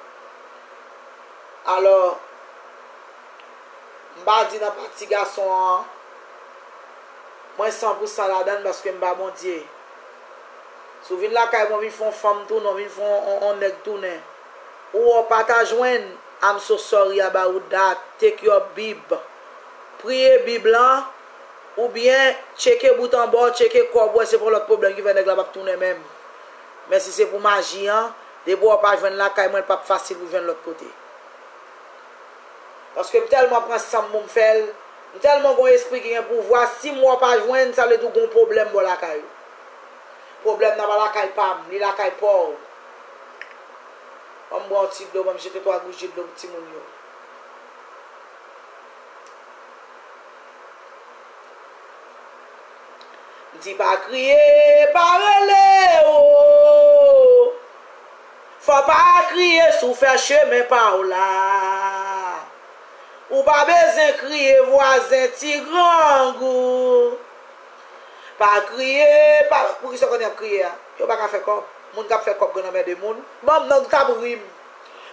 Alò, m pa di nan pati gason an, mwen san pou san ladan l paske m pa Bondye. Si w vin lakay mwen, w vin fè yon fanm tounen, w vin fè yon, yon, yon nèg tounen, ou wè w pa ta jwenn, I'm so sorry about that. Take your Bib. Priye Bib lan, oubyen tcheke bout anba w, tcheke kò w, wè se pa yon lòt pwoblèm ki fè nèg la p ap tounen menm. Men si se pou maji an, depi w pa jwenn lakay mwen, l p ap fasil pou jwenn lòt kote. Paske m tèlman pran san m pou m fè l, m tèlman gon espri ki gen pouvwa, si m wè w pa jwenn, sa vle di w gon pwoblèm bò lakay ou. Pwoblèm nan pa lakay pa m, li lakay pa w. Ban m bwè yon ti dlo, ban m jete twa gouji dlo pou timoun yo. M di pa kriye, pa rele, o. Fò pa kriye si w fè chemen pa w la. Ou pa bezwen kriye vwazen ti grangou. Pa kriye, pa, poukisa w konnen y ap kriye a? Yo pa ka fè kòb. Moun k ap fè kòb konn anmède moun. Ban m nan, ou t ap ri m.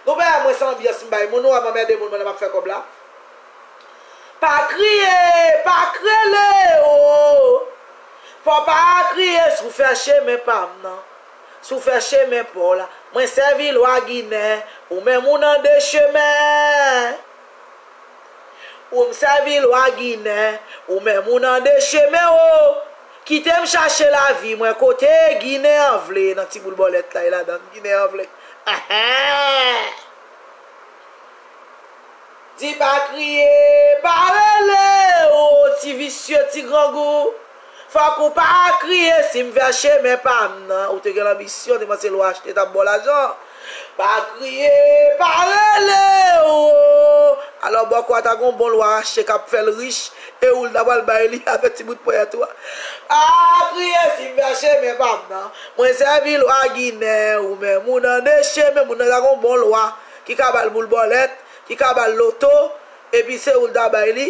Nou pa wè mwen se anbyans m bay moun, ou wè m anmède moun pandan m ap fè kòb la. Pa kriye, pa krele, o. Fò pa kriye si w fè chemen pa m nan. Si w fè chemen pa w la. Mwen sèvi lwa Ginen, ou menm ou nan de chemen. Ou m sèvi lwa Ginen, ou menm ou nan de chemen, o. Kite m chache lavi mwen kote Ginen an vle, nan ti boul bòlèt la, e ladan Ginen an vle. Ahan! Di pa kriye, pa rele, o, ti visye, ti grangou. Fòk ou pa kriye si m fè chemen pa m nan. Ou te gen lanbisyon, te panse lwa achte t ap ba w lajan. Pa kriye, pa rele, o. Alò, bòkò a ta gon bon lwa achte k ap fè l rich, e ou l ta pral bay li avèk ti bout ponyèt ou a. Pa kriye si m fè chemen pa m nan. Mwen sèvi lwa Ginen, ou menm ou nan de chemen, moun nan ta gon bon lwa ki ka ba l boul bòlèt, ki ka ba l loto, epi se ou l ta bay li.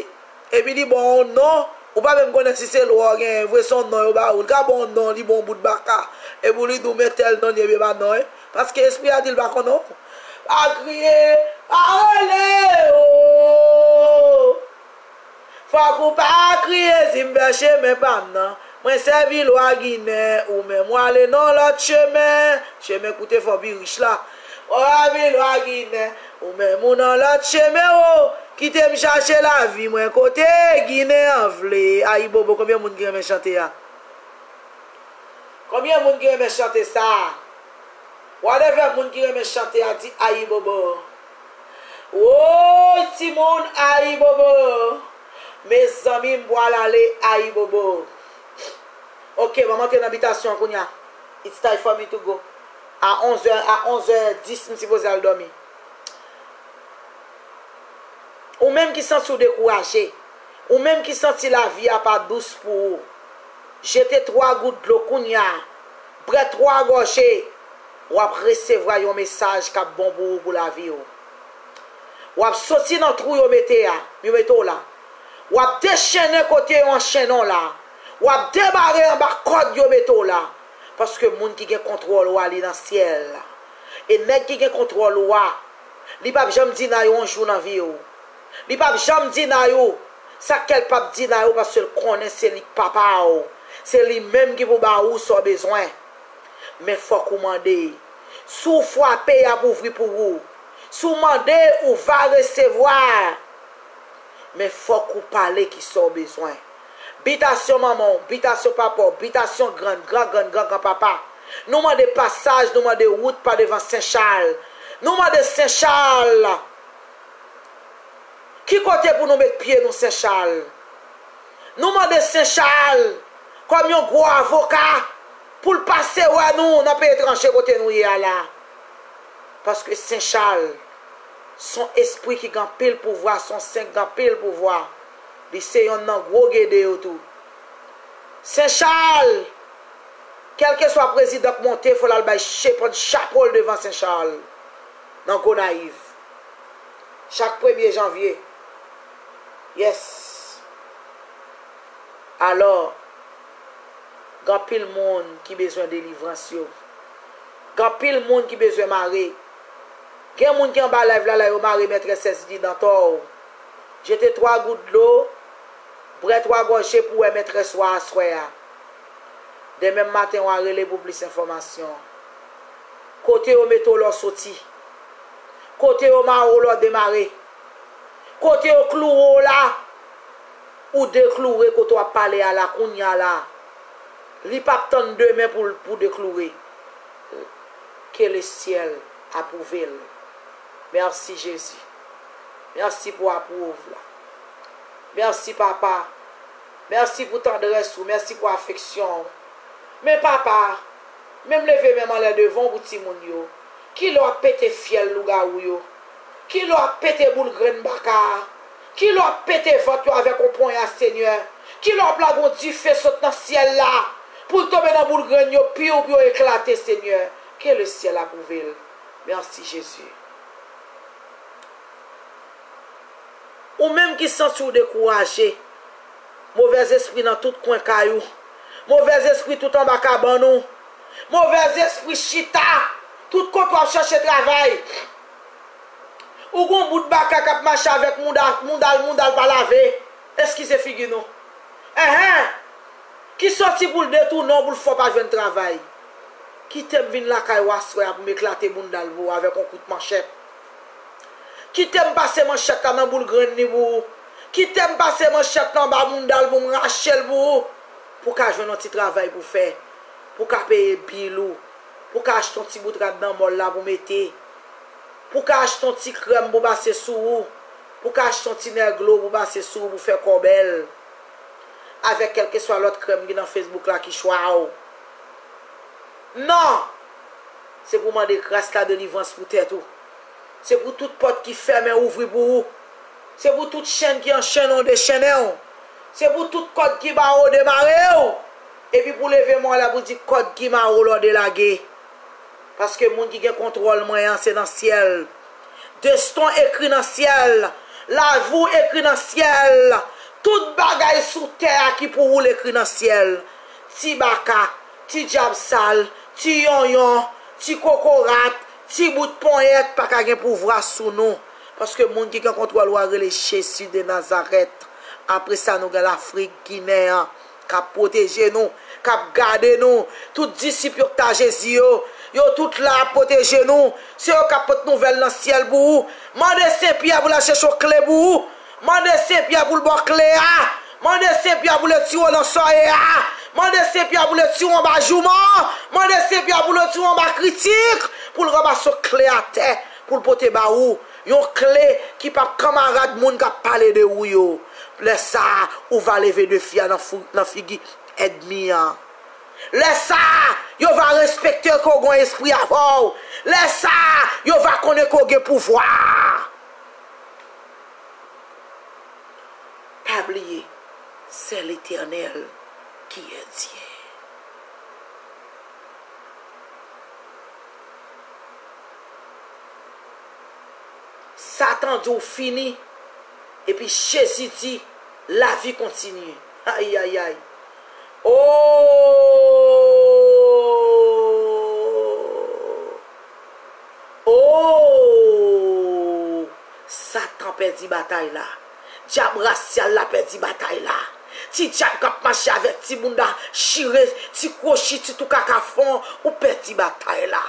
Epi li ba w yon non, ou pa menm konnen si se lwa w genyen vre, se yon non yo ba ou. Li ka ba w yon non, li ba w yon bout baka. Epi li di w men tèl non li ye, ebyen pa non, en. Paske espri a di l pa konnen w. Pa kriye, pa rele, o. Fòk ou pa kriye si m fè chemen pa m nan. Mwen sèvi lwa Ginen, ou menm w ale nan lòt chemen. Chemen koute fò pi rich la. Fò w sèvi lwa Ginen, ou menm ou nan lòt chemen, o. Kite m chache lavi mwen kote Ginen an vle. Ayibobo, konbyen moun ki renmen chante a? Konbyen moun ki renmen chante sa a? Whatever, moun ki renmen chante a di ayibobo. Woy, timoun, ayibobo. Mezanmi, m pral ale, ayibobo. Ok, ban m antre nan bitasyon an kounye a. It's time for me to go. A onzè, a onzè dis, m sipoze al dòmi. Ou menm ki santi w dekouraje, ou menm ki santi lavi a pa dous pou ou, jete twa gout dlo kounye a, bwè twa gòje, w ap resevwa yon mesaj k ap bon pou ou pou lavi w. W ap soti nan twou yo mete a, yo mete w la. W ap dechennen kote yo anchennen w la. W ap debare anba kòd yo mete w la. Paske moun ki gen kontwòl ou a, li nan syèl la. E nèg ki gen kontwòl ou a, li p ap janm di nay ou yon jou nan vi w. Li p ap janm di nay ou. Sa k fè l p ap di nay ou, paske l konnen se li k papa w. Se li menm ki pou ba ou sa w bezwen. Men fòk ou mande. Si w frape, y ap ouvri pou ou. Si w mande, ou va resevwa. Men fòk ou pale kisa w bezwen. Bitasyon manman w, bitasyon papa w, bitasyon grann, gran grann, gran gran papa. Nou mande pasaj, nou mande wout pa devan Sen Chal. Nou mande Sen Chal. Ki kote pou nou met pye nou, Sen Chal? Nou mande Sen Chal, kòm yon gwo avoka, pou l pase wè nou nan peyi etranje kote nou ye a la. Paske Sen Chal, se yon espri ki gen anpil pouvwa, se yon sen ki gen anpil pouvwa. Li se yonn nan gwo gede yo tou. Sen Chal, kèlkeswa prezidan k monte, fò l al bay chepann chapo l devan Sen Chal, nan Gonayiv. Chak premye janvye. Yes. Alò, gen anpil moun ki bezwen delivrans yo. Gen anpil moun ki bezwen mare. Gen moun ki anba live la, la yo mare mètrès Sèzidi nan tò w. Jete twa gout dlo, bwè twa gòje pou w wè mètrès ou a aswè a. Demen maten w a rele pou plis enfòmasyon. Kote yo mete w la w soti? Kote yo mare w la w demare? Kote yo kloure w la, ou dekloure kote w ap pale a la, kounye a la. Li p ap tann demen pou, pou dekloure. Ke lesyèl apwouve l. Mèsi, Jezi. Mèsi pou apwouv la. Mèsi, Papa. Mèsi pou tandrès ou. Mèsi pou afeksyon w. Men, Papa, men m leve men m anlè devan w pou timoun yo. Kilè w ap pete fyèl lougawou yo? Kilè w ap pete boul grenn baka a? Kilè w ap pete vant yo avèk yon ponya, Senyè? Kilè w ap lage yon dife sot nan syèl la pou l tonbe nan boul grenn yo, piw pou yo eklate, Senyè? Ke le syèl apwouve l. Mèsi, Jezi. Ou menm ki santi w dekouraje, movèzespri nan tout kwen kay ou, movèzespri tout anba kabann ou, movèzespri chita tout kote w ap chache travay. Ou gon bout baka k ap mache avèk mouda, mouda l, mouda l pa lave. Eskize figi nou. Enhen! Ki sòti pou l detounen w, pou l fè w pa jwenn travay. Kite m vin lakay ou aswè a pou m eklate bounda l pou ou avèk yon kout manchèt. Kite m pase manchèt la nan boul grenn li pou ou. Kite m pase manchèt la anba bounda l pou m rache l pou ou. Pou w ka jwenn yon ti travay pou w fè. Pou w ka peye bil ou. Pou w ka achte yon ti bout rad nan mòl la pou w mete. Pou w ka achte yon ti krèm pou w pase sou ou. Pou w ka achte yon ti nèglo pou w pase sou ou pou w fè kò bèl. Avèk kèlkeswa lòt krèm ki nan Facebook la ki chwa w. Non! Se pou w mande gras la, delivrans pou tèt ou. Se pou tout pòt ki fèmen ouvri pou ou. Se pou tout chenn ki anchennen w dechennen w. Se pou tout kòd ki mare w demare w. Epi pou w leve men w anlè pou w di kòd ki mare w la w delage. Paske moun ki gen kontwòl mwen an se nan syèl. Destin w ekri nan syèl. Lavi w ekri nan syèl. Tout bagay sou tè a ki pou ou l ekri nan syèl. Ti baka, ti dyab sal, ti yonyon, ti kokorat, ti bout ponyèt pa ka gen pouvwa sou nou. Paske moun ki gen kontwòl ou a rele Jezi de Nazarèt. Apre sa, nou gen Lafrik, Ginen an, k ap pwoteje nou, k ap gade nou. Tout disip yo k t a Jezi yo, yo tout la ap pwoteje nou. Se yo k ap pote nouvèl nan syèl pou ou. Mande Sen Pyè pou l al chèche yon kle pou ou. Mande Sen Pyè pou l ba w kle a. Mande Sen Pyè pou l retire w nan sòyè a. Mande Sen Pyè pou l retire w anba jouman an. Mande Sen Pyè pou l retire w anba kritik. Pou l ranmase yon kle atè. Pou l pote ba ou. Yon kle ki p ap kanmarad moun k ap pale de ou yo. Lè sa a, ou va leve defi a nan fou-, nan figi ènmi an. Lè sa a, yo va respekte ke w gen espri avè w. Lè sa a, yo va konnen ke w gen pouvwa. Pa bliye, c'est l'Éternel qui est Dieu. Satan di w fini, epi Jezi di, lavi kontinye. Ayayay. Oh! Oh! Satan pèdi batay la. Dyab rasyal la pèdi batay la. Ti dyab k ap mache avèk ti bounda chire, ti kwochi, ti tou kaka fon, ou pèdi batay la.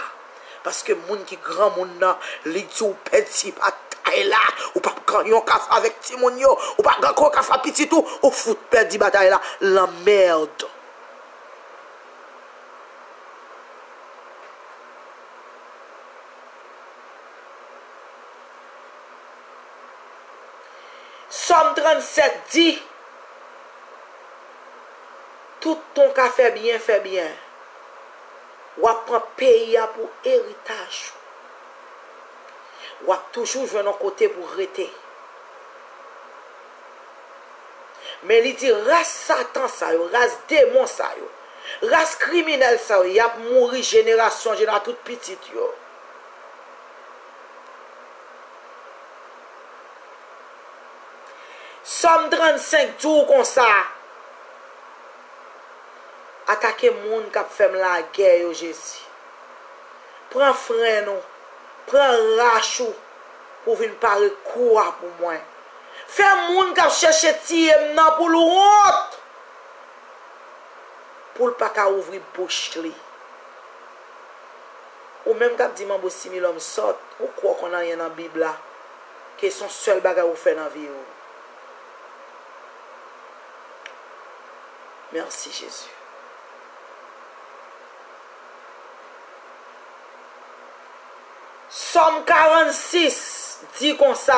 Paske moun ki granmoun nan, li di w pèdi batay la. Ou p ap ganyen yon kafe avèk timoun yo. Ou p ap ganyen yon kafe ak pitit ou. Ou fout pèdi batay la. Lanmèd. Sòm trannsèt di, tout tan w ka fè byen, fè byen. W ap pran peyi a pou eritaj ou. W ap toujou jwenn yon kote pou rete. Men li di, ras Satan sa yo, ras demon sa yo, ras kriminèl sa yo, y ap mouri jenerasyon, jenera-, tout pitit yo. Sòm trannsenk di w konsa, atake moun k ap fè m lagè yo, Jezi. Pran frenn ou, pran rach ou pou w vin pare kou a pou mwen. Fè moun k ap chèche tiye m nan pou l wont, pou l pa ka ouvri bouch li. Ou menm k ap di manbo similòm sòt, ou kwè w konn anyen nan Bib la, ke se yon sèl bagay ou fè nan vi w. Mèsi, Jezi. Sòm karannsis di konsa,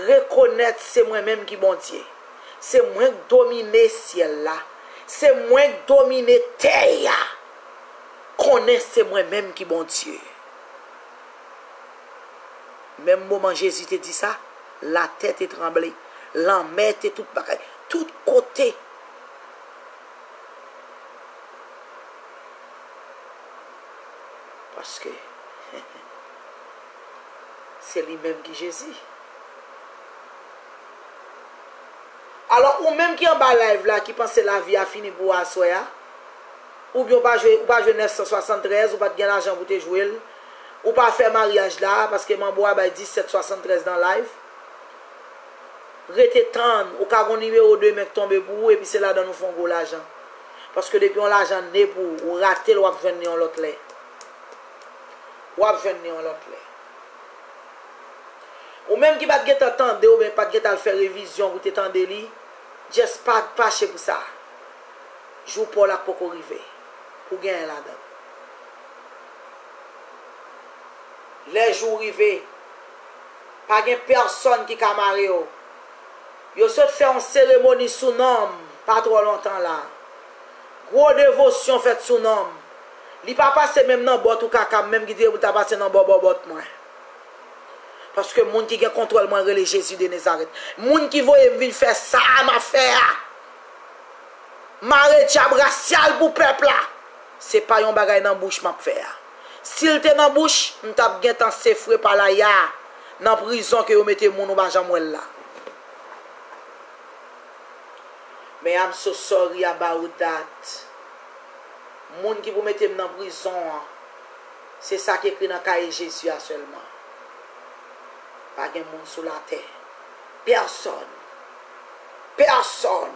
rekonèt se mwen menm ki Bondye. Se mwen k domine syèl la. Se mwen k domine tè a. konnen se mwen menm ki Bondye. Menm moman Jezi te di sa, latè te tranble, lanmè te tout bagay, tout kote. Paske se li menm ki Jezi. Alò, ou menm ki anba live la, ki panse lavi a fini pou ou aswè a, oubyen ou pa jwe, ou pa jwe nèf san swasanntrèz, ou pa t gen lajan pou te jwe l, ou pa fè maryaj la, paske manbo a bay disèt swasanntrèz nan live, rete tann, ou ka gon nimewo demen k tonbe pou ou, epi se ladan l ou fè yon gwo lajan. Paske depi yon lajan ne pou ou, ou rate l, w ap jwenn li yon lòt lè. W ap jwenn li yon lòt lè. Ou menm ki pa t gentan tande, oubyen pa t gentan al fè revizyon pou te tande li, just pa fache pou sa. Jou pa w la poko rive pou w genyen ladan. Lè jou rive, pa gen pèsonn ki ka mare w. Yo sot fè yon seremoni sou non m pa twò lontan la. Gwo devosyon fèt sou non m. Li pa pase menm nan bòt ou kaka m, menm ki te pou ta pase nan bò bòbòt mwen. Paske moun ki gen kontwòl mwen rele Jezi de Nazarèt. Moun ki voye m vin fè sa a m ap fè a. Mare dyab rasyal pou pèp la. Se pa yon bagay nan bouch m ap fè a. Si l te nan bouch, m t ap gentan sefre palaya nan prizon ke yo mete moun ou pa janm wè l la. Men I'm so sorry about that. Moun ki pou mete m nan prizon an, se sa k ekri nan kaye Jezi a sèlman. Pa gen moun sou latè. Pèsonn. Pèsonn.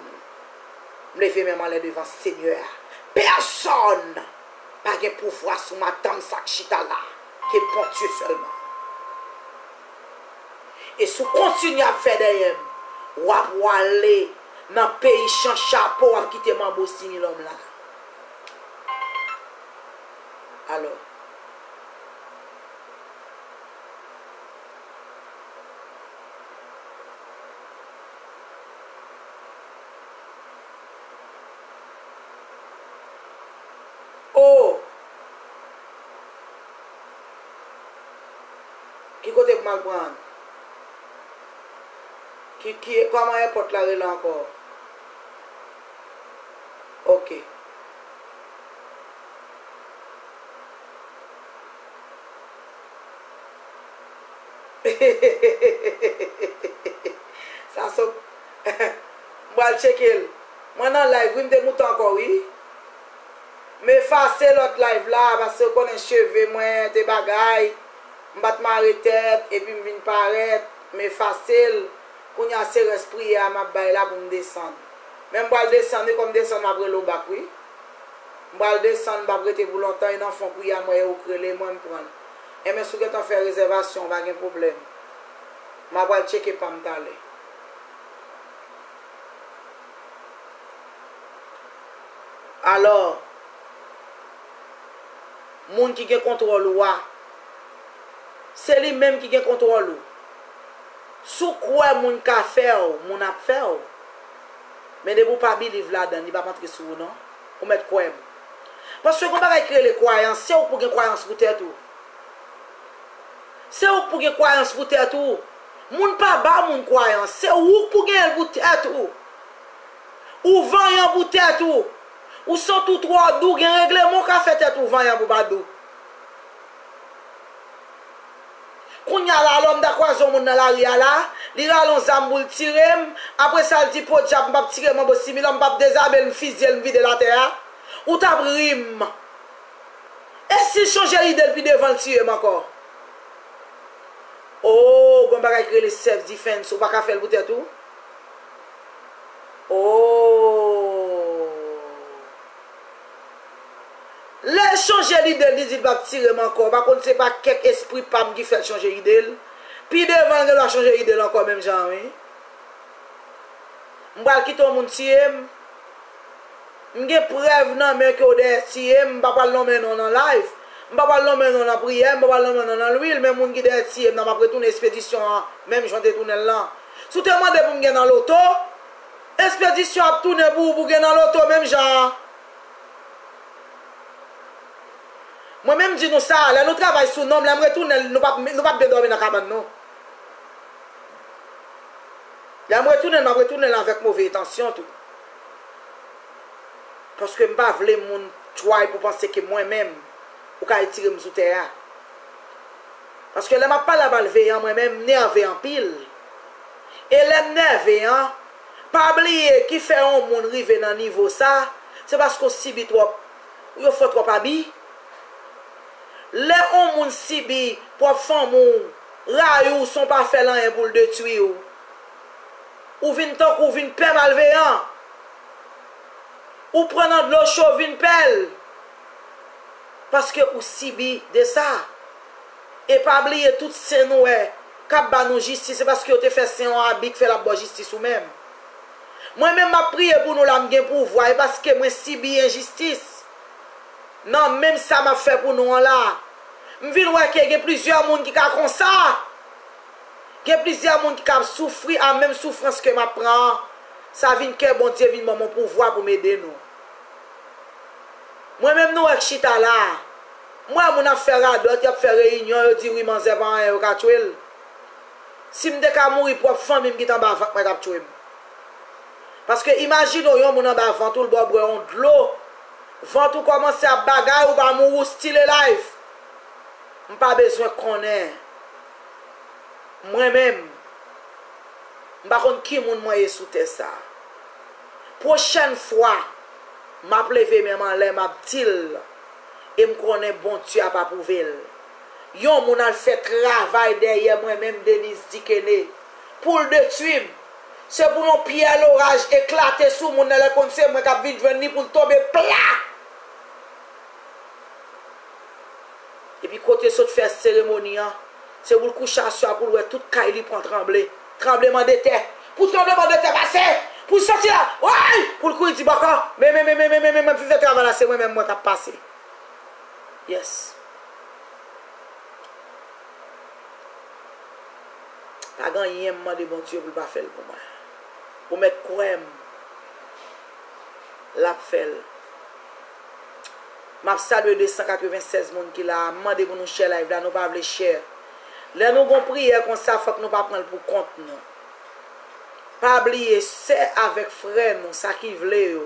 M leve men m anlè devan Senyè a. Pèsonn pa gen pouvwa sou madanm sa k chita la ke Bondye sèlman. E si w kontinye ap fè dèyè m, w ap wale nan peyi chan chapo, w ap kite manbo similòm la. Alò. O! Ki kote pou m al pran? Ki, ki, kòman èpòt la rele ankò? Ok. Sa sot. M pral tcheke l. Mwen nan live, wi, m te moute ankò, wi. M efase lòt live la, paske w konnen cheve mwen te bagay. M pa t mare tèt, epi m vin parèt, m efase l. Kounye a se rès priyè a m ap bay la pou m desann. Men m pral desann, wi, kòm desann m ap rele w bak, wi. M pral desann, m p ap rete pou lontan, e nan fon priyè a m wè e ou k rele mwen, m pran l. Enben, si w gentan fè rezèvasyon, pa gen pwoblèm. M a pral tcheke pa m talè. Alò, moun ki gen kontwòl ou a, se li menm ki gen kontwòl ou. Si w kwè moun ka fè w, moun ap fè w. Men depi w pa believe ladan l, li p ap antre sou ou non. Ou mèt kwè m. Paske gon bagay ki rele kwayans, se ou k pou gen kwayans pou tèt ou. Se ou k pou gen kwayans pou tèt ou. Moun pa ba moun kwayans, se ou k pou genyen l pou tèt ou. Ou vanyan pou tèt ou. Ou santi w twò dou, gen regleman w ka fè tèt ou vanyan pou pa dou. Kounye a la, lè m ta kwaze yon moun nan lari a la, li rale yon zam pou l tire m, apre sa l di, podyab, m p ap tire manbo similòm, m p ap dezabe l, m fizye l, m vide l atè a, ou t ap ri m. E si l chanje ide l pi devan l tiye m ankò? O, gon bagay ki rele self defense, ou pa ka fè l pou tèt ou? O. Lè l chanje lide l, li di l p ap tire m ankò. Pa konn se pa kèk espri pa m ki fè l chanje ide l. Pi devan, l gen dwa chanje ide l ankò menm jan an, wi. M pral kite yon moun tiye m. M gen prèv nan men ke w dèyè tiye m. M pa pral nonmen non nan live. M pa pral nonmen non nan priyè. M pa pral nonmen non nan lwil. Men moun ki dèyè tiye m nan, m ap retounen espedisyon an menm jan w te tounen l lan. Si w te mande pou m gen nan loto, espedisyon ap tounen pou ou pou w gen nan loto menm jan an. Mwen menm di nou sa, lè nou travay sou nonm, lè m retounen l, nou p ap, nou p ap byen dòmi nan kabann nou. Lè m retounen l, m ap retounen l avèk move entansyon tou. Paske m pa vle moun try pou panse ke mwen menm, ou ka retire m sou tè a. Paske lè m ap pale a malveyan, mwen menm, m nève anpil. E lè m nève an, pa bliye ki fè yon moun rive nan nivo sa, se paske w sibi twòp, yo fè w twòp abi. Lè yon moun sibi, pwòp fanmi w rayi w san w pa fè l anyen pou l detwi w, ou vin tankou w vin pè malveyan. Ou pran nan dlo cho vin pè l. Paske ou sibi de sa. E pa bliye tout sen nou wè k ap ba nou jistis, se paske yo te fè sen yon abi k fè l ap ba w jistis ou menm. Mwen menm m ap priye pou nou la, m gen pouvwa, e paske mwen sibi enjistis. Nan menm sa m ap fè pou nou an la, m vin wè ke gen plizyè moun ki ka konsa. Gen plizyè moun ki ka ap soufri a menm soufrans ke m ap pran an. Sa vin kè Bondye vin ban m yon pouvwa pou m ede nou. Mwen menm nou wè k chita la a. M wè moun ap fè radòt, y ap fè reyinyon, yo di wi manzè pa anyen, yo ka tchwe l. Si m te ka mouri, pwòp fanmi m ki t anba vant mwen t ap tchwe m. Paske imajine w yon moun anba vant ou, l ba w bwè yon dlo. Vant ou kòmanse ap bagay, ou pa mouri, ou still alive. M pa bezwen konnen. Mwen menm, m pa konn ki moun mwen ye sou tè sa. Pwochèn fwa, m ap leve men m anlè, m ap di l, e m konnen Bondye ap apwouve l. Yon moun al fè travay dèyè mwen menm, Denise Dikene, pou l detwi m. Se pou yon pyè loraj eklate sou moun nan, lè konn se mwen k ap vin jwenn li pou l tonbe pla. Epi kote sot fè seremoni an, se pou l kouche aswè a pou l wè tout kay li pran tranble. Tranblemanntè. Pou tranblemanntè pase, pou l soti la, woy! Pou l kouri di bòkò, men, men, men, men, men, men, men, men, m fin fè travay la, se mwen menm mwen k ap pase. Yes. Pa gen anyen m mande Bondye pou l pa fè l pou mwen. Ou mèt kwè m, l ap fè l. M ap salye de san katrevennsèz moun ki la a. M mande pou nou share live la, nou pa vle share. Lè nou gon priyè konsa, fòk nou pa pran l pou kont nou. Pa bliye, sè avèk frè nou, sa ki vle yo,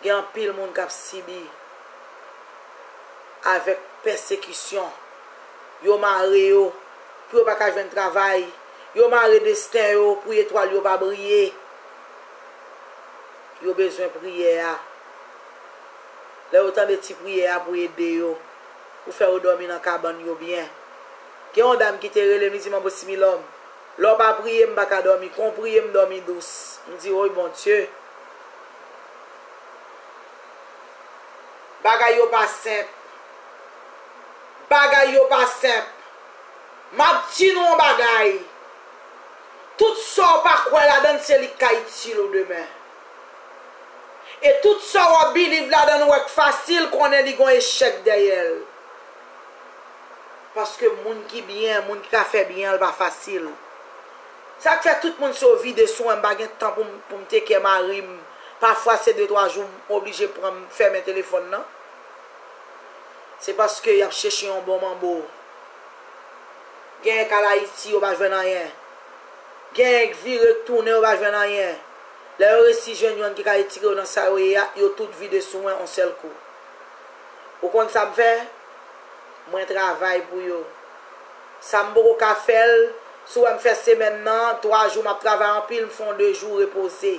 gen anpil moun k ap sibi avèk pèsekisyon. Yo mare yo pou yo pa ka jwenn travay. Yo mare desten yo pou etwal yo pa briye. Yo bezwen priyè a. Lè yo tande ti priyè a pou ede yo, pou fè yo dòmi nan kabann yo byen. Gen yon dam ki te rele m, li di m, "Manbo Similòm, lè w pa priye, m pa ka dòmi. Kon w priye, m dòmi dous." M di, "Woy, Bondye." Bagay yo pa senp. Bagay yo pa senp. M ap di nou yon bagay. Tout sa w pa kwè ladan l, se li k ka itil ou demen. E tout sa w ap believe ladan l, ou wè k fasil, konnen li gon echèk dèyè l. Paske moun ki byen, moun ki ka fè byen an, l pa fasil. Sa k fè tout moun se yo vide sou mwen, m pa gen tan pou m, pou m take care mari m. Pafwa se de twa jou m oblije pran m fèmen telefòn nan. Se paske y ap chèche yon bon manbo. Genyen k al Ayiti, yo pa jwenn anyen. Genyen k vire k tounen, yo pa jwenn anyen. Lè yo resi jwenn yonn ki ka retire yo nan sa yo ye a, yo tout vide sou mwen yon sèl kou. Ou konn sa m fè? Mwen travay pou yo. Sa m poko ka fè l, si w wè m fè semèn nan, twa jou m ap travay anpil, m fè yon de jou repoze.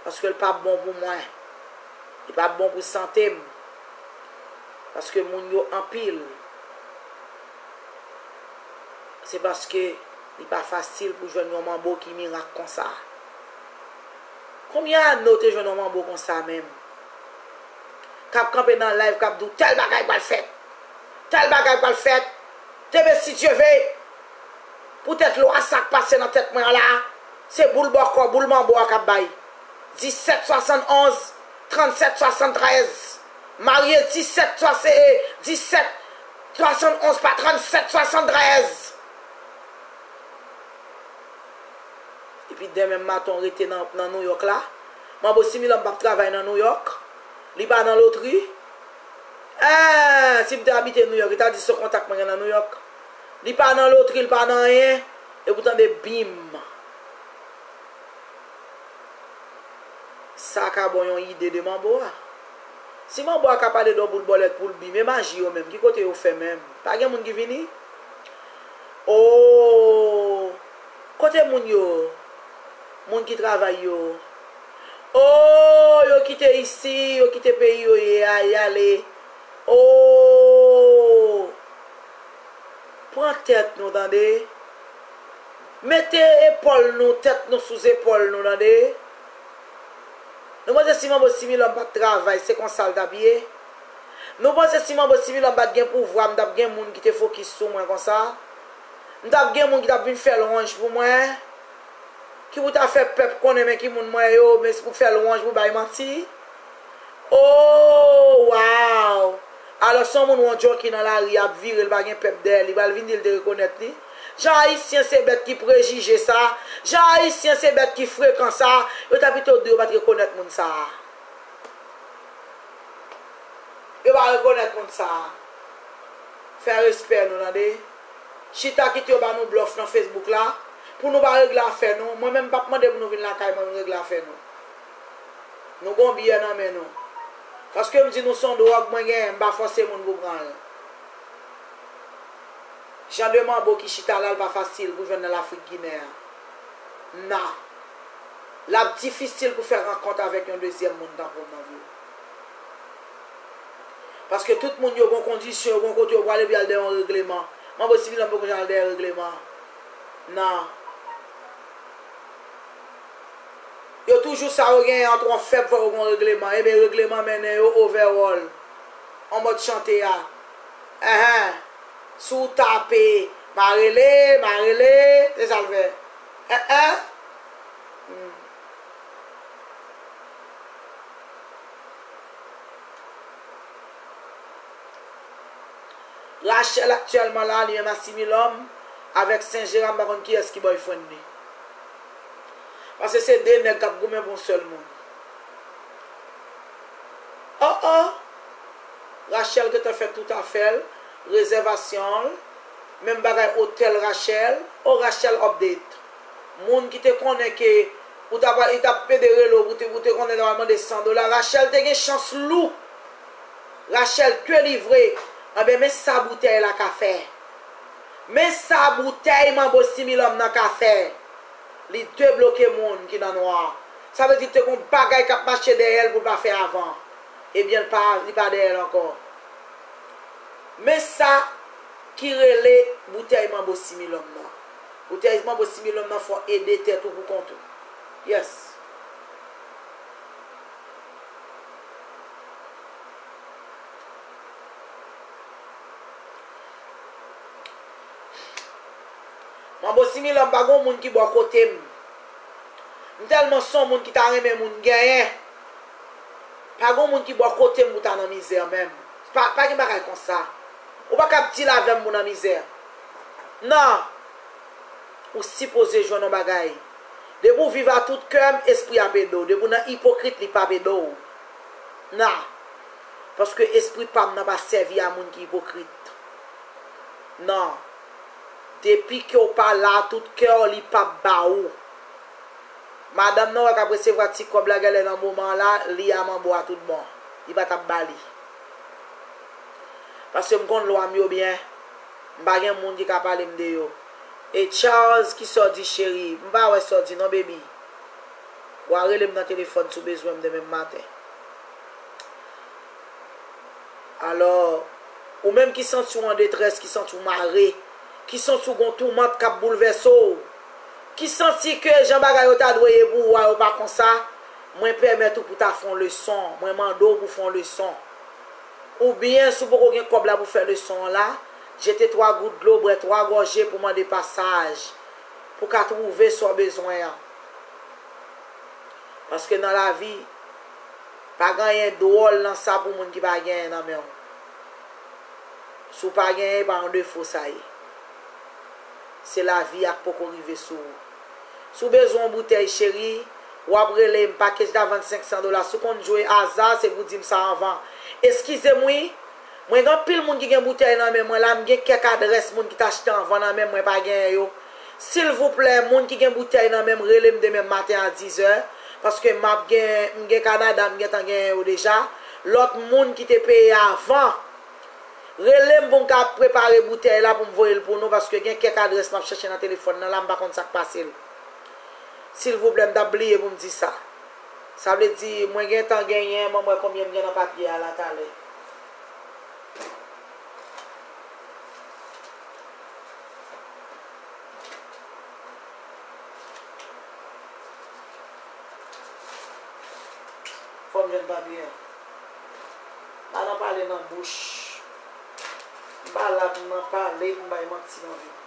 Paske l p ap bon pou mwen. Li p ap bon pou sante m. Paske moun yo anpil. Se paske li pa fasil pou jwenn yon manbo ki mirak konsa. Konbyen ane w te jwenn yon manbo konsa menm? K ap kanpe nan live, k ap di w tèl bagay pral fèt. Tèl bagay pral fèt. Demen si Dye ve. Poutèt lwa sa k pase nan tèt mwen an la, se boul bòkò, boul manbo a k ap bay. Disèt swasannonz, trannsèt swasanntrèz. Marye disèt swa-, e, disèt swasannonz pa trannsèt swasanntrèz. Epi demen maten w rete nan, nan Nouyòk la. Manbo Similòm p ap travay nan Nouyòk. Li pa nan lotri. Eh, si m te abite Nouyòk, li ta di se kontak mwen gen nan Nouyòk. Li pa nan lotri, li pa nan anyen. Epi w tande bim. Sa ka ba w yon ide de manbo a. Si manbo a ka pale de yon boul bòlèt pou l bim, e maji yo menm, ki kote yo fè menm? Pa gen moun ki vini? Oh, kote moun yo? Moun ki travay yo? Oh, yo kite isi, yo kite peyi yo ye a, y ale. Oh, pran tèt nou, tande. Mete epòl nou, tèt nou sou zepòl nou, tande. Nou panse si Manbo Similòm pa t travay, se konsa l t ap ye? Nou panse si Manbo Similòm pa t gen pouvwa, m t ap gen moun ki te fokis sou mwen konsa? M t ap gen moun ki t ap vin fè lwanj pou mwen? Ki pou ta fè pèp konnen men ki moun mwen yo, men se pou fè lwanj, pou bay manti? Oh, wow! Alò, se yon moun ou yon junkie nan lari ap vire, l pa gen pèp dèyè li, pral vin di l te rekonèt li? Jan Ayisyen se bèt ki prejije sa, jan Ayisyen se bèt ki frekan sa, yo ta pito di yo pa t rekonèt moun sa a. Yo pa rekonèt moun sa a. Fè respè nou, tande. Chita kite yo ba nou blòf nan Facebook la, pou nou pa regle afè nou. Mwen menm, m p ap mande pou nou vin lakay mwen vin regle afè nou. Nou gon biyè nan men nou. Paske m di nou se yon dwòg mwen genyen, m pa fòse moun pou pran l. Jan de manbo ki chita la, l pa fasil pou jwenn nan Lafrik Ginen an. Non. L ap difisil pou fè rankont avèk yon dezyèm moun tankou w nan vi w. Paske tout moun yo gon kondisyon, yo gon kote yo prale, epi y al dèyè yon regleman. Manbo Similòm poko janm al dèyè regleman. Non. Yo toujou sa yo genyen an twò fèb, fò yo gon regleman. Ebyen, regleman mennen yo overall. An mòd chante a. Enhen. Si w tape, ma rele, ma rele, se sa l fè. Enhen. Hmm. Rachel aktyèlman la, li menm ak Similòm, avèk Sen Jera, m pa konn kiyès ki boyfriend li. Paske se de nèg k ap goumen pou yon sèl moun. Oh, oh! Rachel gentan fè tout afè l, rezèvasyon l, menm bagay otèl Rachel, oh, Rachel update. Moun ki te konnen ke ou t ap, li t ap pede rele w, ou te, ou te konnen l ap mande san dola, Rachel te gen chans lou. Rachel delivre. Anben, men sa boutèy la ka fè. Men sa boutèy Manbo Similòm nan ka fè. Li debloke moun ki nan nwa. Sa vle di te gon bagay k ap mache dèyè l pou l pa fè avan. Ebyen, l pa, li pa dèyè l ankò. Men sa ki rele boutèy Manbo Similòm nan. Boutèy Manbo Similòm nan fò ede tèt ou pou kont ou. Yes. Manbo Similòm pa gon moun ki bò kote m. M tèlman se yon moun ki ta renmen moun genyen. Pa gon moun ki bò kote m pou ta nan mizè menm. Pa, pa gen bagay konsa. Ou pa ka ap deal avè m pou nan mizè. Non. Ou sipoze jwenn yon bagay. Depi w viv a tout kè m, espri ap ede w. Depi w nan ipokrit, li p ap ede w. Non. Paske espri pa m nan pa sèvi a moun ki ipokrit. Non. Depi ke w pa la a tout kè w, li p ap ba ou. Madanm nan wè k ap resevwa ti kòb la, genlè nan moman an la, li a Manbo a tout bon. Li pa t ap ba li. Paske m konn lwa m yo byen. M pa gen moun ki ka pale m de yo. E Charles, kisa w di, cheri? M pa wè sa w di non, baby. W a rele m nan telefòn si w bezwen m demen maten. Alò, ou menm ki santi w an detrès, ki santi w mare, ki santi w gon toumant k ap boulvèse w, ki santi ke jan bagay yo ta dwe ye pou ou a, yo pa konsa, mwen pèmèt ou pou ta fè yon leson, mwen mande w pou fè yon leson. Oubyen, si w poko gen kòb la pou fè leson an la, jete twa gout dlo, bwè twa gòje pou mande pasaj, pou ka twouve sa w bezwen an. Paske nan lavi, pa gen anyen dwòl nan sa pou moun ki pa genyen nan men w. Si w pa genyen, e pa yon defo sa ye. Se lavi a k poko rive sou ou. Si w bezwen yon boutèy, cheri, w ap rele m, pakej la vann senk san dola. Si w konn jwe aza, se pou w di m sa anvan. Eskize m wi, Mwen gen anpil moun ki gen boutèy nan men mwen la, m gen kèk adrès moun ki t achte anvan nan men m, mwen pa genyen yo. Silvouplè, moun ki gen boutèy nan men m, rele m demen maten a dizè, paske m ap gen, m gen Kanada, m gentan genyen yo deja. Lòt moun ki te peye avan, rele m pou m ka prepare boutèy la pou m voye l pou nou, paske gen kèk adrès m ap chèche nan telefòn nan la, m pa konn sa k pase l. Silvouplè, m t ap bliye pou m di sa. Sa vle di, mwen gentan genyen, ban m wè konbyen m gen nan papye a la talè. Fò m jwenn papye a. M pa nan pale nan bouch. M pa la pou m nan pale, pou m bay manti nan vi m.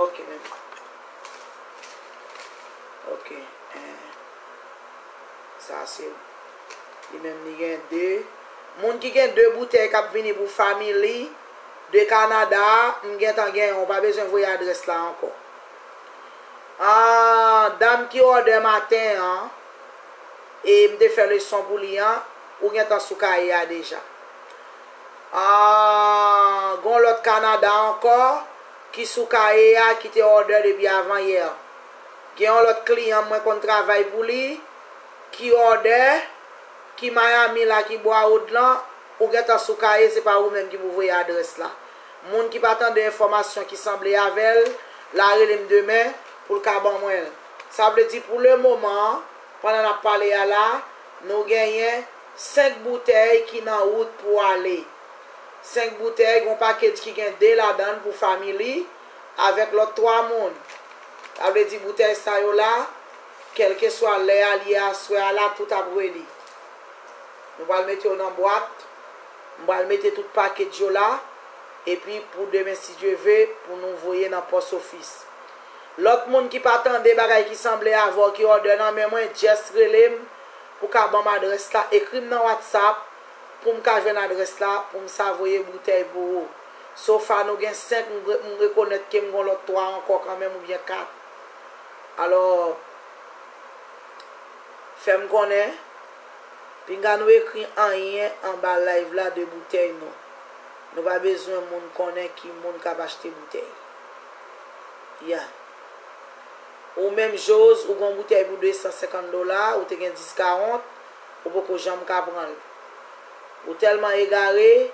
Ok, men. Ok. Eh. Sa se li menm, li gen de. Moun ki gen de boutèy k ap vini pou fanmi li de Kanada, m gentan gen yon, ou pa bezwen voye adrès la ankò. Ah, dam ki òdè maten an, e m te fè leson pou li an, ou gentan sou kaye a deja. Ah, gon lòt Kanada ankò ki sou kaye a ki te òdè depi avan yè. Gen yon lòt kliyan mwen konn travay pou li ki òdè, ki Miami la, ki Broward lan, ou gentan sou kaye, se pa ou menm ki pou voye adrès la. Moun ki pa tande enfòmasyon ki sanble avè l la, rele m demen pou l ka ban mwen l. Sa vle di pou le moman, pandan n ap pale a la, nou genyen senk boutèy ki nan wout pou ale. Senk boutèy, gon package ki gen de ladan l pou fanmi li, avèk lòt twa moun. Sa vle di boutèy sa yo la, kèlkeswa lè a l ye aswè a la, tout ap reli. Nou pral mete yo nan bwat. M pral mete tout package yo la. Epi pou demen, si Dye ve, pou nou voye nan pòs ofis. Lòt moun ki pa tande bagay ki sanble avè w, ki òdè nan men mwen, just rele m pou ka ban m adrès la, ekri m nan WhatsApp pou m ka jwenn adrès la, pou m sa voye boutèy pou ou. So far nou gen senk, m re-, m rekonèt ke m gon lòt twa ankò kanmenm, oubyen kat. Alò, fè m konnen, pinga nou ekri anyen anba live la de boutèy nou. Nou pa bezwen moun konnen ki moun k ap achte boutèy. Ya. Ou menm, Jose, ou gon boutèy pou de san senkant dola, ou te gen diskawont, ou poko janm ka pran l. Ou tèlman egare,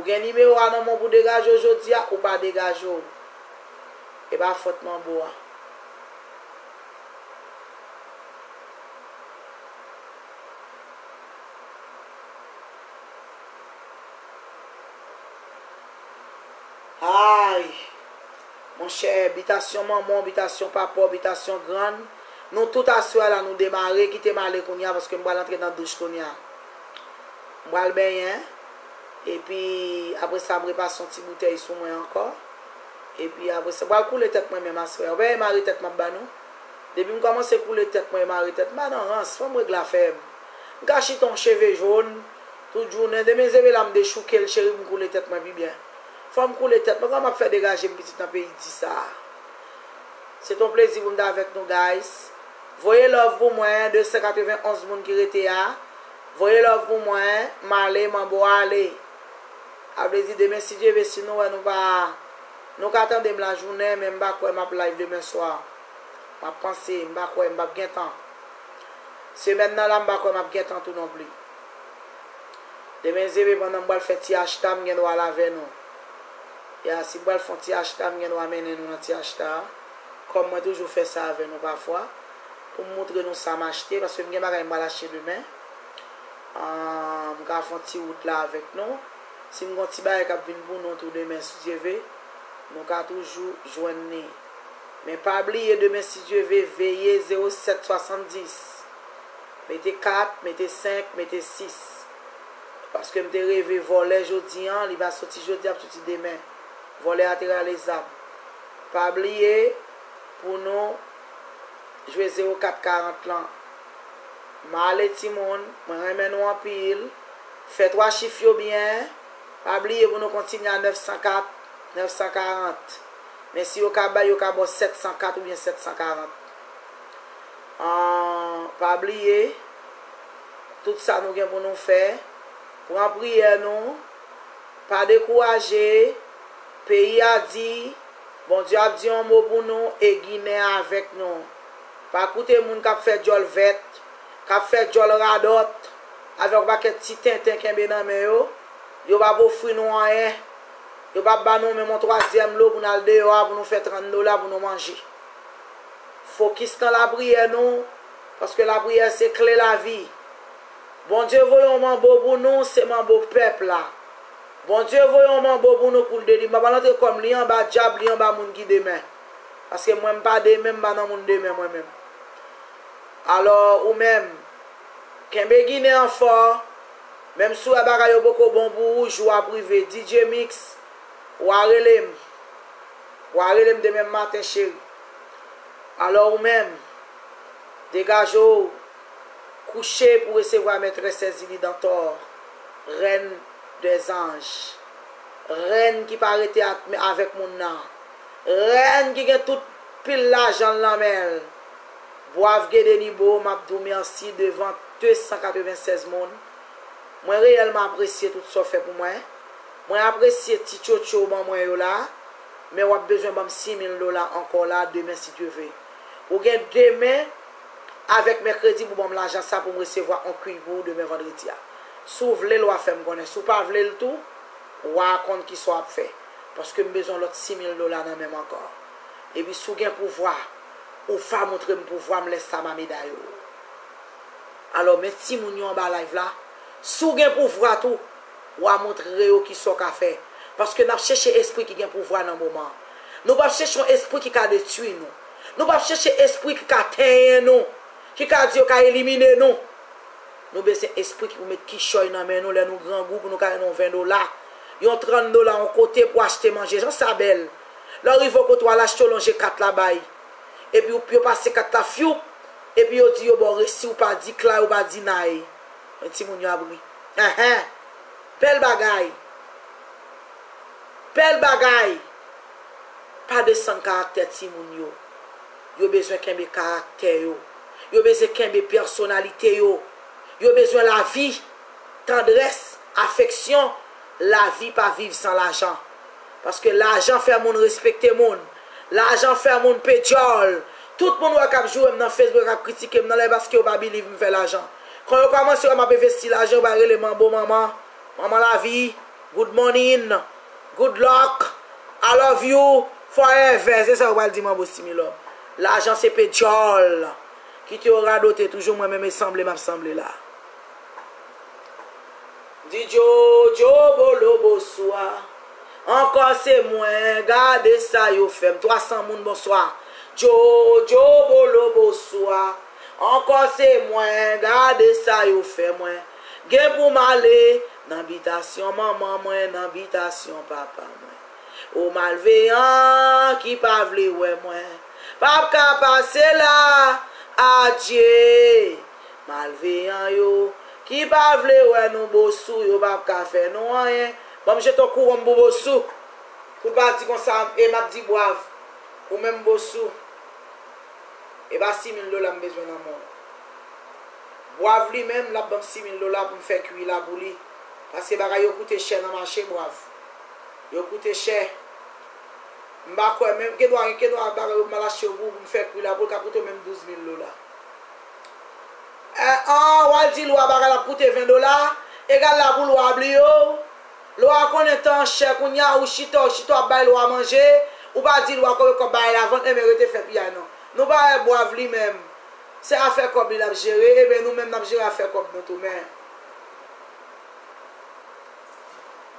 ou gen nimewo a nan men w pou degaje w jodi a, ou pa degaje w. E pa fòt manbo a. Ay! Monchè, bitasyon manman w, bitasyon papa w, bitasyon grann, nou tout aswè a la, nou demare, kite m ale kounye a, paske m pral antre nan douch kounye a. M pral benyen, epi apre sa, m repase yon ti boutèy sou mwen ankò. Epi apre sa, m pral koule tèt mwen menm aswè a. Ou pa wè mare tèt m ap ba nou? Depi m kòmanse koule tèt mwen, mare tèt, m pa nan rans, fò m regle afè m. M ka chita yon cheve jòn tout jounen, demen zeve la m dechouke l, cheri, pou m koule tèt mwen pi byen. Fò m koule tèt mwen, kòman m ap fè degaje m pitit nan peyi di sa a? Se t on plezi pou m t avèk nou, guys. Voye love pou mwen, de san katrevenn onz moun ki rete a. Voye love pou mwen, m ale, manbo a ale. Sa vle di demen, si Dye ve, si nou wè nou pa, nou ka tande m lajounen, men m pa kwè m ap live demen swa. M ap panse, m pa kwè, m p ap gen tan. Semèn nan la, m pa kwè m ap gen tan tou non pli. Demen zeve, pandan m pral fè ti achta, m gen dwa al avè nou. Ya, si m pral fè yon ti achta, m gen dwa mennen nou nan ti achta a. Kòm mwen toujou fè sa avè nou pafwa, pou m moutre nou sa m achte, paske m gen bagay m pral achte demen. Ah, m ka fè yon ti wout la avèk nou. Si m gon ti bagay k ap vin pou nou tou demen, si Dye ve, nou ka toujou jwenn li. Men pa bliye demen, si Dye ve, veye zewo sèt swasanndis. Mete kat, mete senk, mete sis. Paske m te reve vòlè jodi an, li pa soti jodi, ap soti demen. Vòlè a te rale zam. Pa bliye pou nou jwe zewo kat karant lan. M ale timoun, mwen renmen nou anpil. Fè twa chif yo byen. Pa bliye pou nou kontinye a nèf san kat, nèf san karant. Men si yo ka bay, yo ka ba w sèt san kat oubyen sèt san karant. Ahn, pa bliye, tout sa nou gen pou nou fè, pran priyè nou, Pa dekouraje, peyi a di, Bondye ap di yon mo pou nou e Ginen avèk nou. Pa koute moun k ap fè djòl vèt, k ap fè djòl radòt, avèk yon pakèt ti tenten kenbe nan men yo. Yo p ap ofri nou anyen. Yo p ap ba nou menm yon twazyèm lo pou n al deyò a pou nou fè trant dola pou nou manje. Fokis nan lapriyè nou, paske lapriyè se kle lavi. Bondye voye yon manbo pou nou, se manbo pèp la. Bondye voye yon manbo pou nou pou l delivre. M pa pral antre kò m, li anba dyab, li anba moun ki demen. Paske mwen m pa demen, m pa nan moun demen mwen menm. Alò, ou menm, kenbe Ginen an fò, menm si w wè bagay yo poko bon pou ou, jou ap rive. D J Mix, w a rele m. W a rele m demen maten, cheri. Alò ou menm, degaje w, kouche pou resevwa mètrès Zili Dantò, rèn dè zanj, rèn ki pa rete ak, avèk moun nan, rèn ki gen tout pil lajan l nan men l. Bwav Gede Nibo, m ap di w mèsi devan de san katrevennsèz moun. Mwen reyèlman apresye tout sa w fè pou mwen. Mwen apresye ti tchotcho w ban mwen yo la, men w ap bezwen ban m sis mil dola ankò la demen si Dye ve. Ou gen demen avèk mèkredi pou ban m lajan sa pou m resevwa on kwi pou ou demen vandredi a. Si w vle l, w a fè m konnen. Si w pa vle l tou, w a konn kisa w ap fè. Paske m bezwen lòt sis mil dola nan men m ankò. Epi si w gen pouvwa, ou va montre m pouvwa m lè sa m a meday ou. Alò, men timoun yo anba live la, si w gen pouvwa tou, w a montre yo kisa w ka fè. Paske n ap chèche espri ki gen pouvwa nan moman an. Nou p ap chèche yon espri ki ka detwi nou. Nou p ap chèche espri ki ka tenyen nou, ki ka di yo ka elimine nou. Nou bezwen espri ki pou met kichòy nan men nou lè nou grangou pou nou ka jwenn yon ven dola. Yon trant dola yon kote pou achte manje. Jan sa bèl. Lè w rive yon kote w al achte w lonje kat la bay. Epi w- yo pase kat la fyoup. Epi yo di yo ba w resi, ou pa di klay, ou pa di nay. Men timoun yo ap ri. Enhen. Bèl bagay. Bèl bagay. Pa desann karaktè timoun yo. Yo bezwen kenbe karaktè yo. Yo bezwen kenbe pèsonalite yo. Yo bezwen lavi, tandrès, afeksyon. Lavi pa viv san lajan. Paske lajan fè moun respekte moun. Lajan fè moun pe djòl. Tout moun wè k ap joure m nan Facebook, k ap kritike m nan live paske yo pa believe m fè lajan. Kan yo kòmanse wè m ap envesti lajan, yo pral rele manbo manman. Manman lavi, good morning, good luck, I love you, forever. Se sa yo pral di manbo similòm. Lajan se pe djòl. Kite yo radote, toujou mwen menm e sanble m ap sanble la. Di Jojo bolo boswa. Ankò se mwen, gade sa yo fè m. Twa san moun, bonswa. Jojo bolo boswa. Ankò se mwen, gade sa yo fè mwen. Gen pou m ale nan bitasyon manman mwen, nan bitasyon papa mwen. O malveyan ki pa vle wè mwen, p ap ka pase la, adye. Malveyan yo, ki pa vle wè nou bosou, yo p ap ka fè nou anyen. Ban m jete yon kou wonm pou bosou. Pou l pa di konsa, e m ap di bwav. Ou menm bosou. E pa sis mil dola m bezwen nan men w. Bwav li menm, l ap ban m sis mil dola pou m fè kwi la pou li. Paske bagay yo koute chè nan mache, bwav. Yo koute chè. M pa kwè menm, gen dwa, gen dwa bagay yo pou m al achte yo pou, pou m fè kwi la, pou l ka koute w menm douz mil dola. Eh, an, w al di lwa bagay la ap koute ven dola, egal la pou lwa bliye w. Lwa konnen tan chè kounye a, ou chita, ou chita w ap bay lwa manje, ou pa di lwa konbyen kòb bagay la vann, enben rete fè piyay non. Nou pa wè bwav li menm. Se afè kòb li l ap jere, enben nou menm n ap jere afè kòb nou tou, men.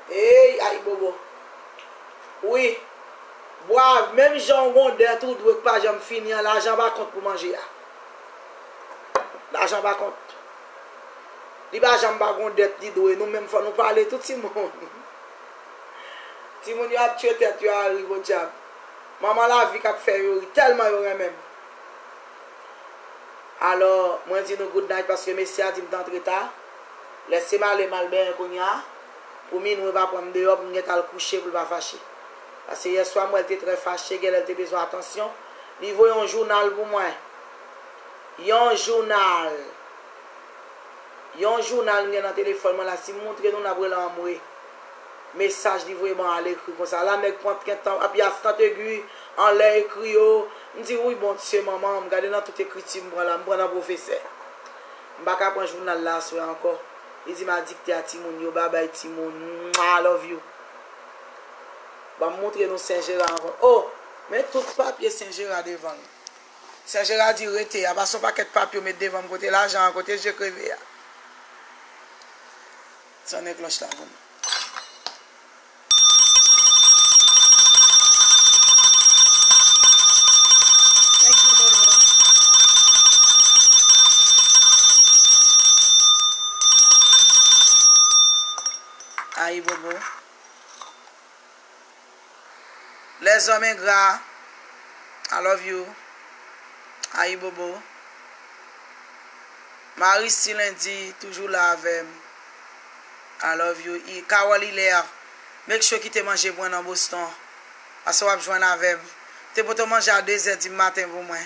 Ey, ay bobo. Wi. Bwav, menm jan w gon dèt ou dwe k pa janm fini an, lajan pa kont pou manje a. Lajan pa kont. Li pa janm pa gon dèt li dwe, nou menm fò nou pale tou timoun. Timoun yo ap tchwe tèt yo a ri, podyab. Manman lavi k ap fè yo ri, tèlman yo renmen m. Alò, mwen di nou good night paske mesye a di m t antre ta. Lèse m ale, m al benyen kounye a. Pou minwi pa pran m deyò, pou m gentan al kouche, pou l pa fache. Paske yèswa, m wè l te trè fache, genlè l te bezwen atansyon. Li voye yon jounal pou mwen. Yon jounal. Yon jounal m gen nan telefòn mwen la, si m moutre nou, n ap rele anmwe. Mesaj li voye ban al ekri konsa. La nèg pran kèk tan, ap yas tant egi, anlè ekri yo. M di, wi, Bondye, manman, m gade nan tout ekriti m pran la, m pran nan pwofesè. M pa ka pran jounal la aswè ankò. Li di m a dikte a timoun yo, babay timoun, mwa, I love you. Ban m montre nou Sen Jera ankò. Oh, men tout papye Sen Jera devan l. Sen Jera di rete, apa se yon pakèt papye w met devan m, kote lajan an, kote je kreve a. Sonnen klòch la pou nou. Thank you, Lolo. Ayibobo. Les hommes ingrats, I love you. Ayibobo. Marie Silendi, toujou la avè m. I love you. I, Carole Hilaire, make sure kite manje pou mwen nan Boston. Paske w ap jwenn avè m. Te pote manje a de zè di maten pou mwen.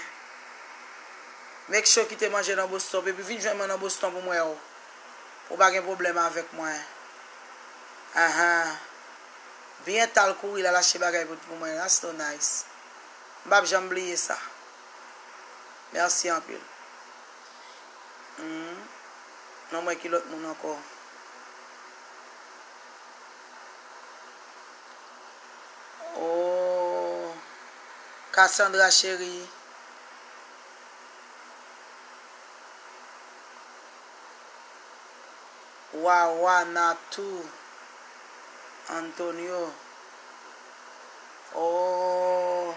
Make sure kite manje nan Boston. Epi vin jwenn mwen nan Boston pou m wè w. Ou pa gen pwoblèm avèk mwen. Ahan. Byen ta l kouri l al achte bagay pou, pou mwen. That's so nice. M p ap janm bliye sa. Mèsi anpil. Hmm. Non, mwen ki lòt moun ankò. Oh. Cassandra cheri. Wawa Natou Antonio. Oh,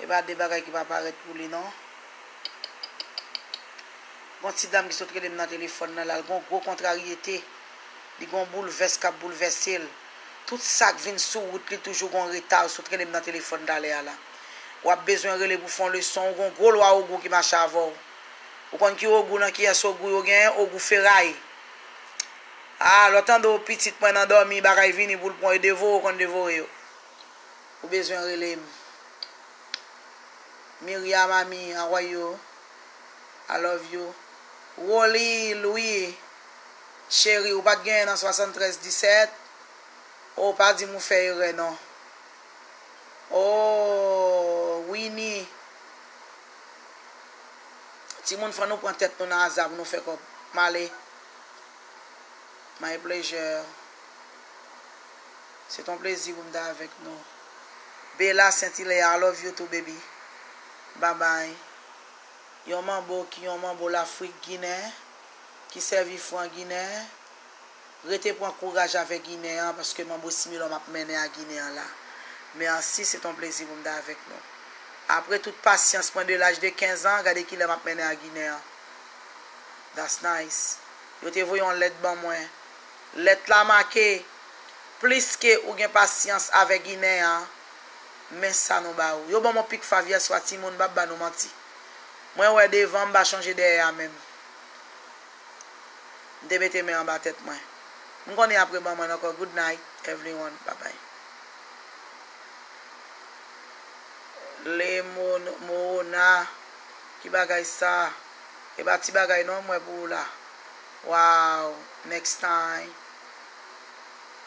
e pa de bagay ki pa parèt pou li, non. Gon ti dam ki sot rele m nan telefòn nan la, l gon gwo kontraryete. Li gon boulvès k ap boulvèse l. Tout sa k vin sou wout li toujou gon reta. L sot rele m nan telefòn talè a la. W ap bezwen rele pou fè yon leson. Ou gon gwo lwa ogou ki mache avè w. Ou konn ki ogou nan kiyès ogou yo genyen? Ogou feray. Ah, lè w tande w pitit mwen nan dòmi, bagay vini pou l pran yo devore, w konn devore yo. Ou bezwen rele m. Miriam Ami, how are you? I love you. Woli Louis, cheri, ou pa t genyen nan swasanntrèz disèt? Oh, pa di m ou fè erè, non. Oh, Winnie. Timoun, fò nou pran tèt nou nan aza pou nou fè kòb. M ale. My pleasure. Se t on plezi pou m ta avèk nou. Bella Saint Hilaire, I love you too, baby. Bye bye. Yon manbo ki yon manbo Lafrik Ginen, ki sèvi fran Ginen. Rete pran kouraj avèk Ginen an, paske manbo Similòm ap mennen a Ginen an la. Mèsi, se t on plezi pou m ta avèk nou. Apre tout pasyans mwen de laj de kenz an, gade kilè m ap mennen a Ginen an. That's nice. Yo te voye yon lèt ban mwen. Lèt la make, plis ke ou gen pasyans avèk Ginen an, men sa nou ba ou. Yo ban m yon pik fav yèswa, timoun, m p ap ba nou manti. Mwen wè devan, m pa chonje dèyè a menm. M te mete men anba tèt mwen. M konnen y ap reban mwen ankò. Good night, everyone. Bye bye. Le Mo-, Moona, ki bagay sa? E pa ti bagay non, m wè pou ou la. Wow, next time.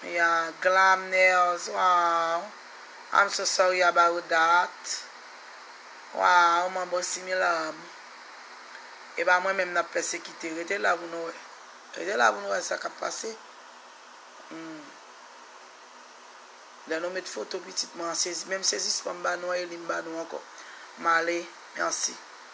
Yeah, Glam Nails, wow. I'm so sorry about that. Wow, manbo Similòm. E pa mwen menm n ap pèsekite. Rete la pou nou wè. Rete la pou nou wè sa k ap pase. Hmm. Lè nou met foto pitit mwen an, sezi, menm sezisman m ba nou an, e li m ba nou ankò. M ale, mèsi.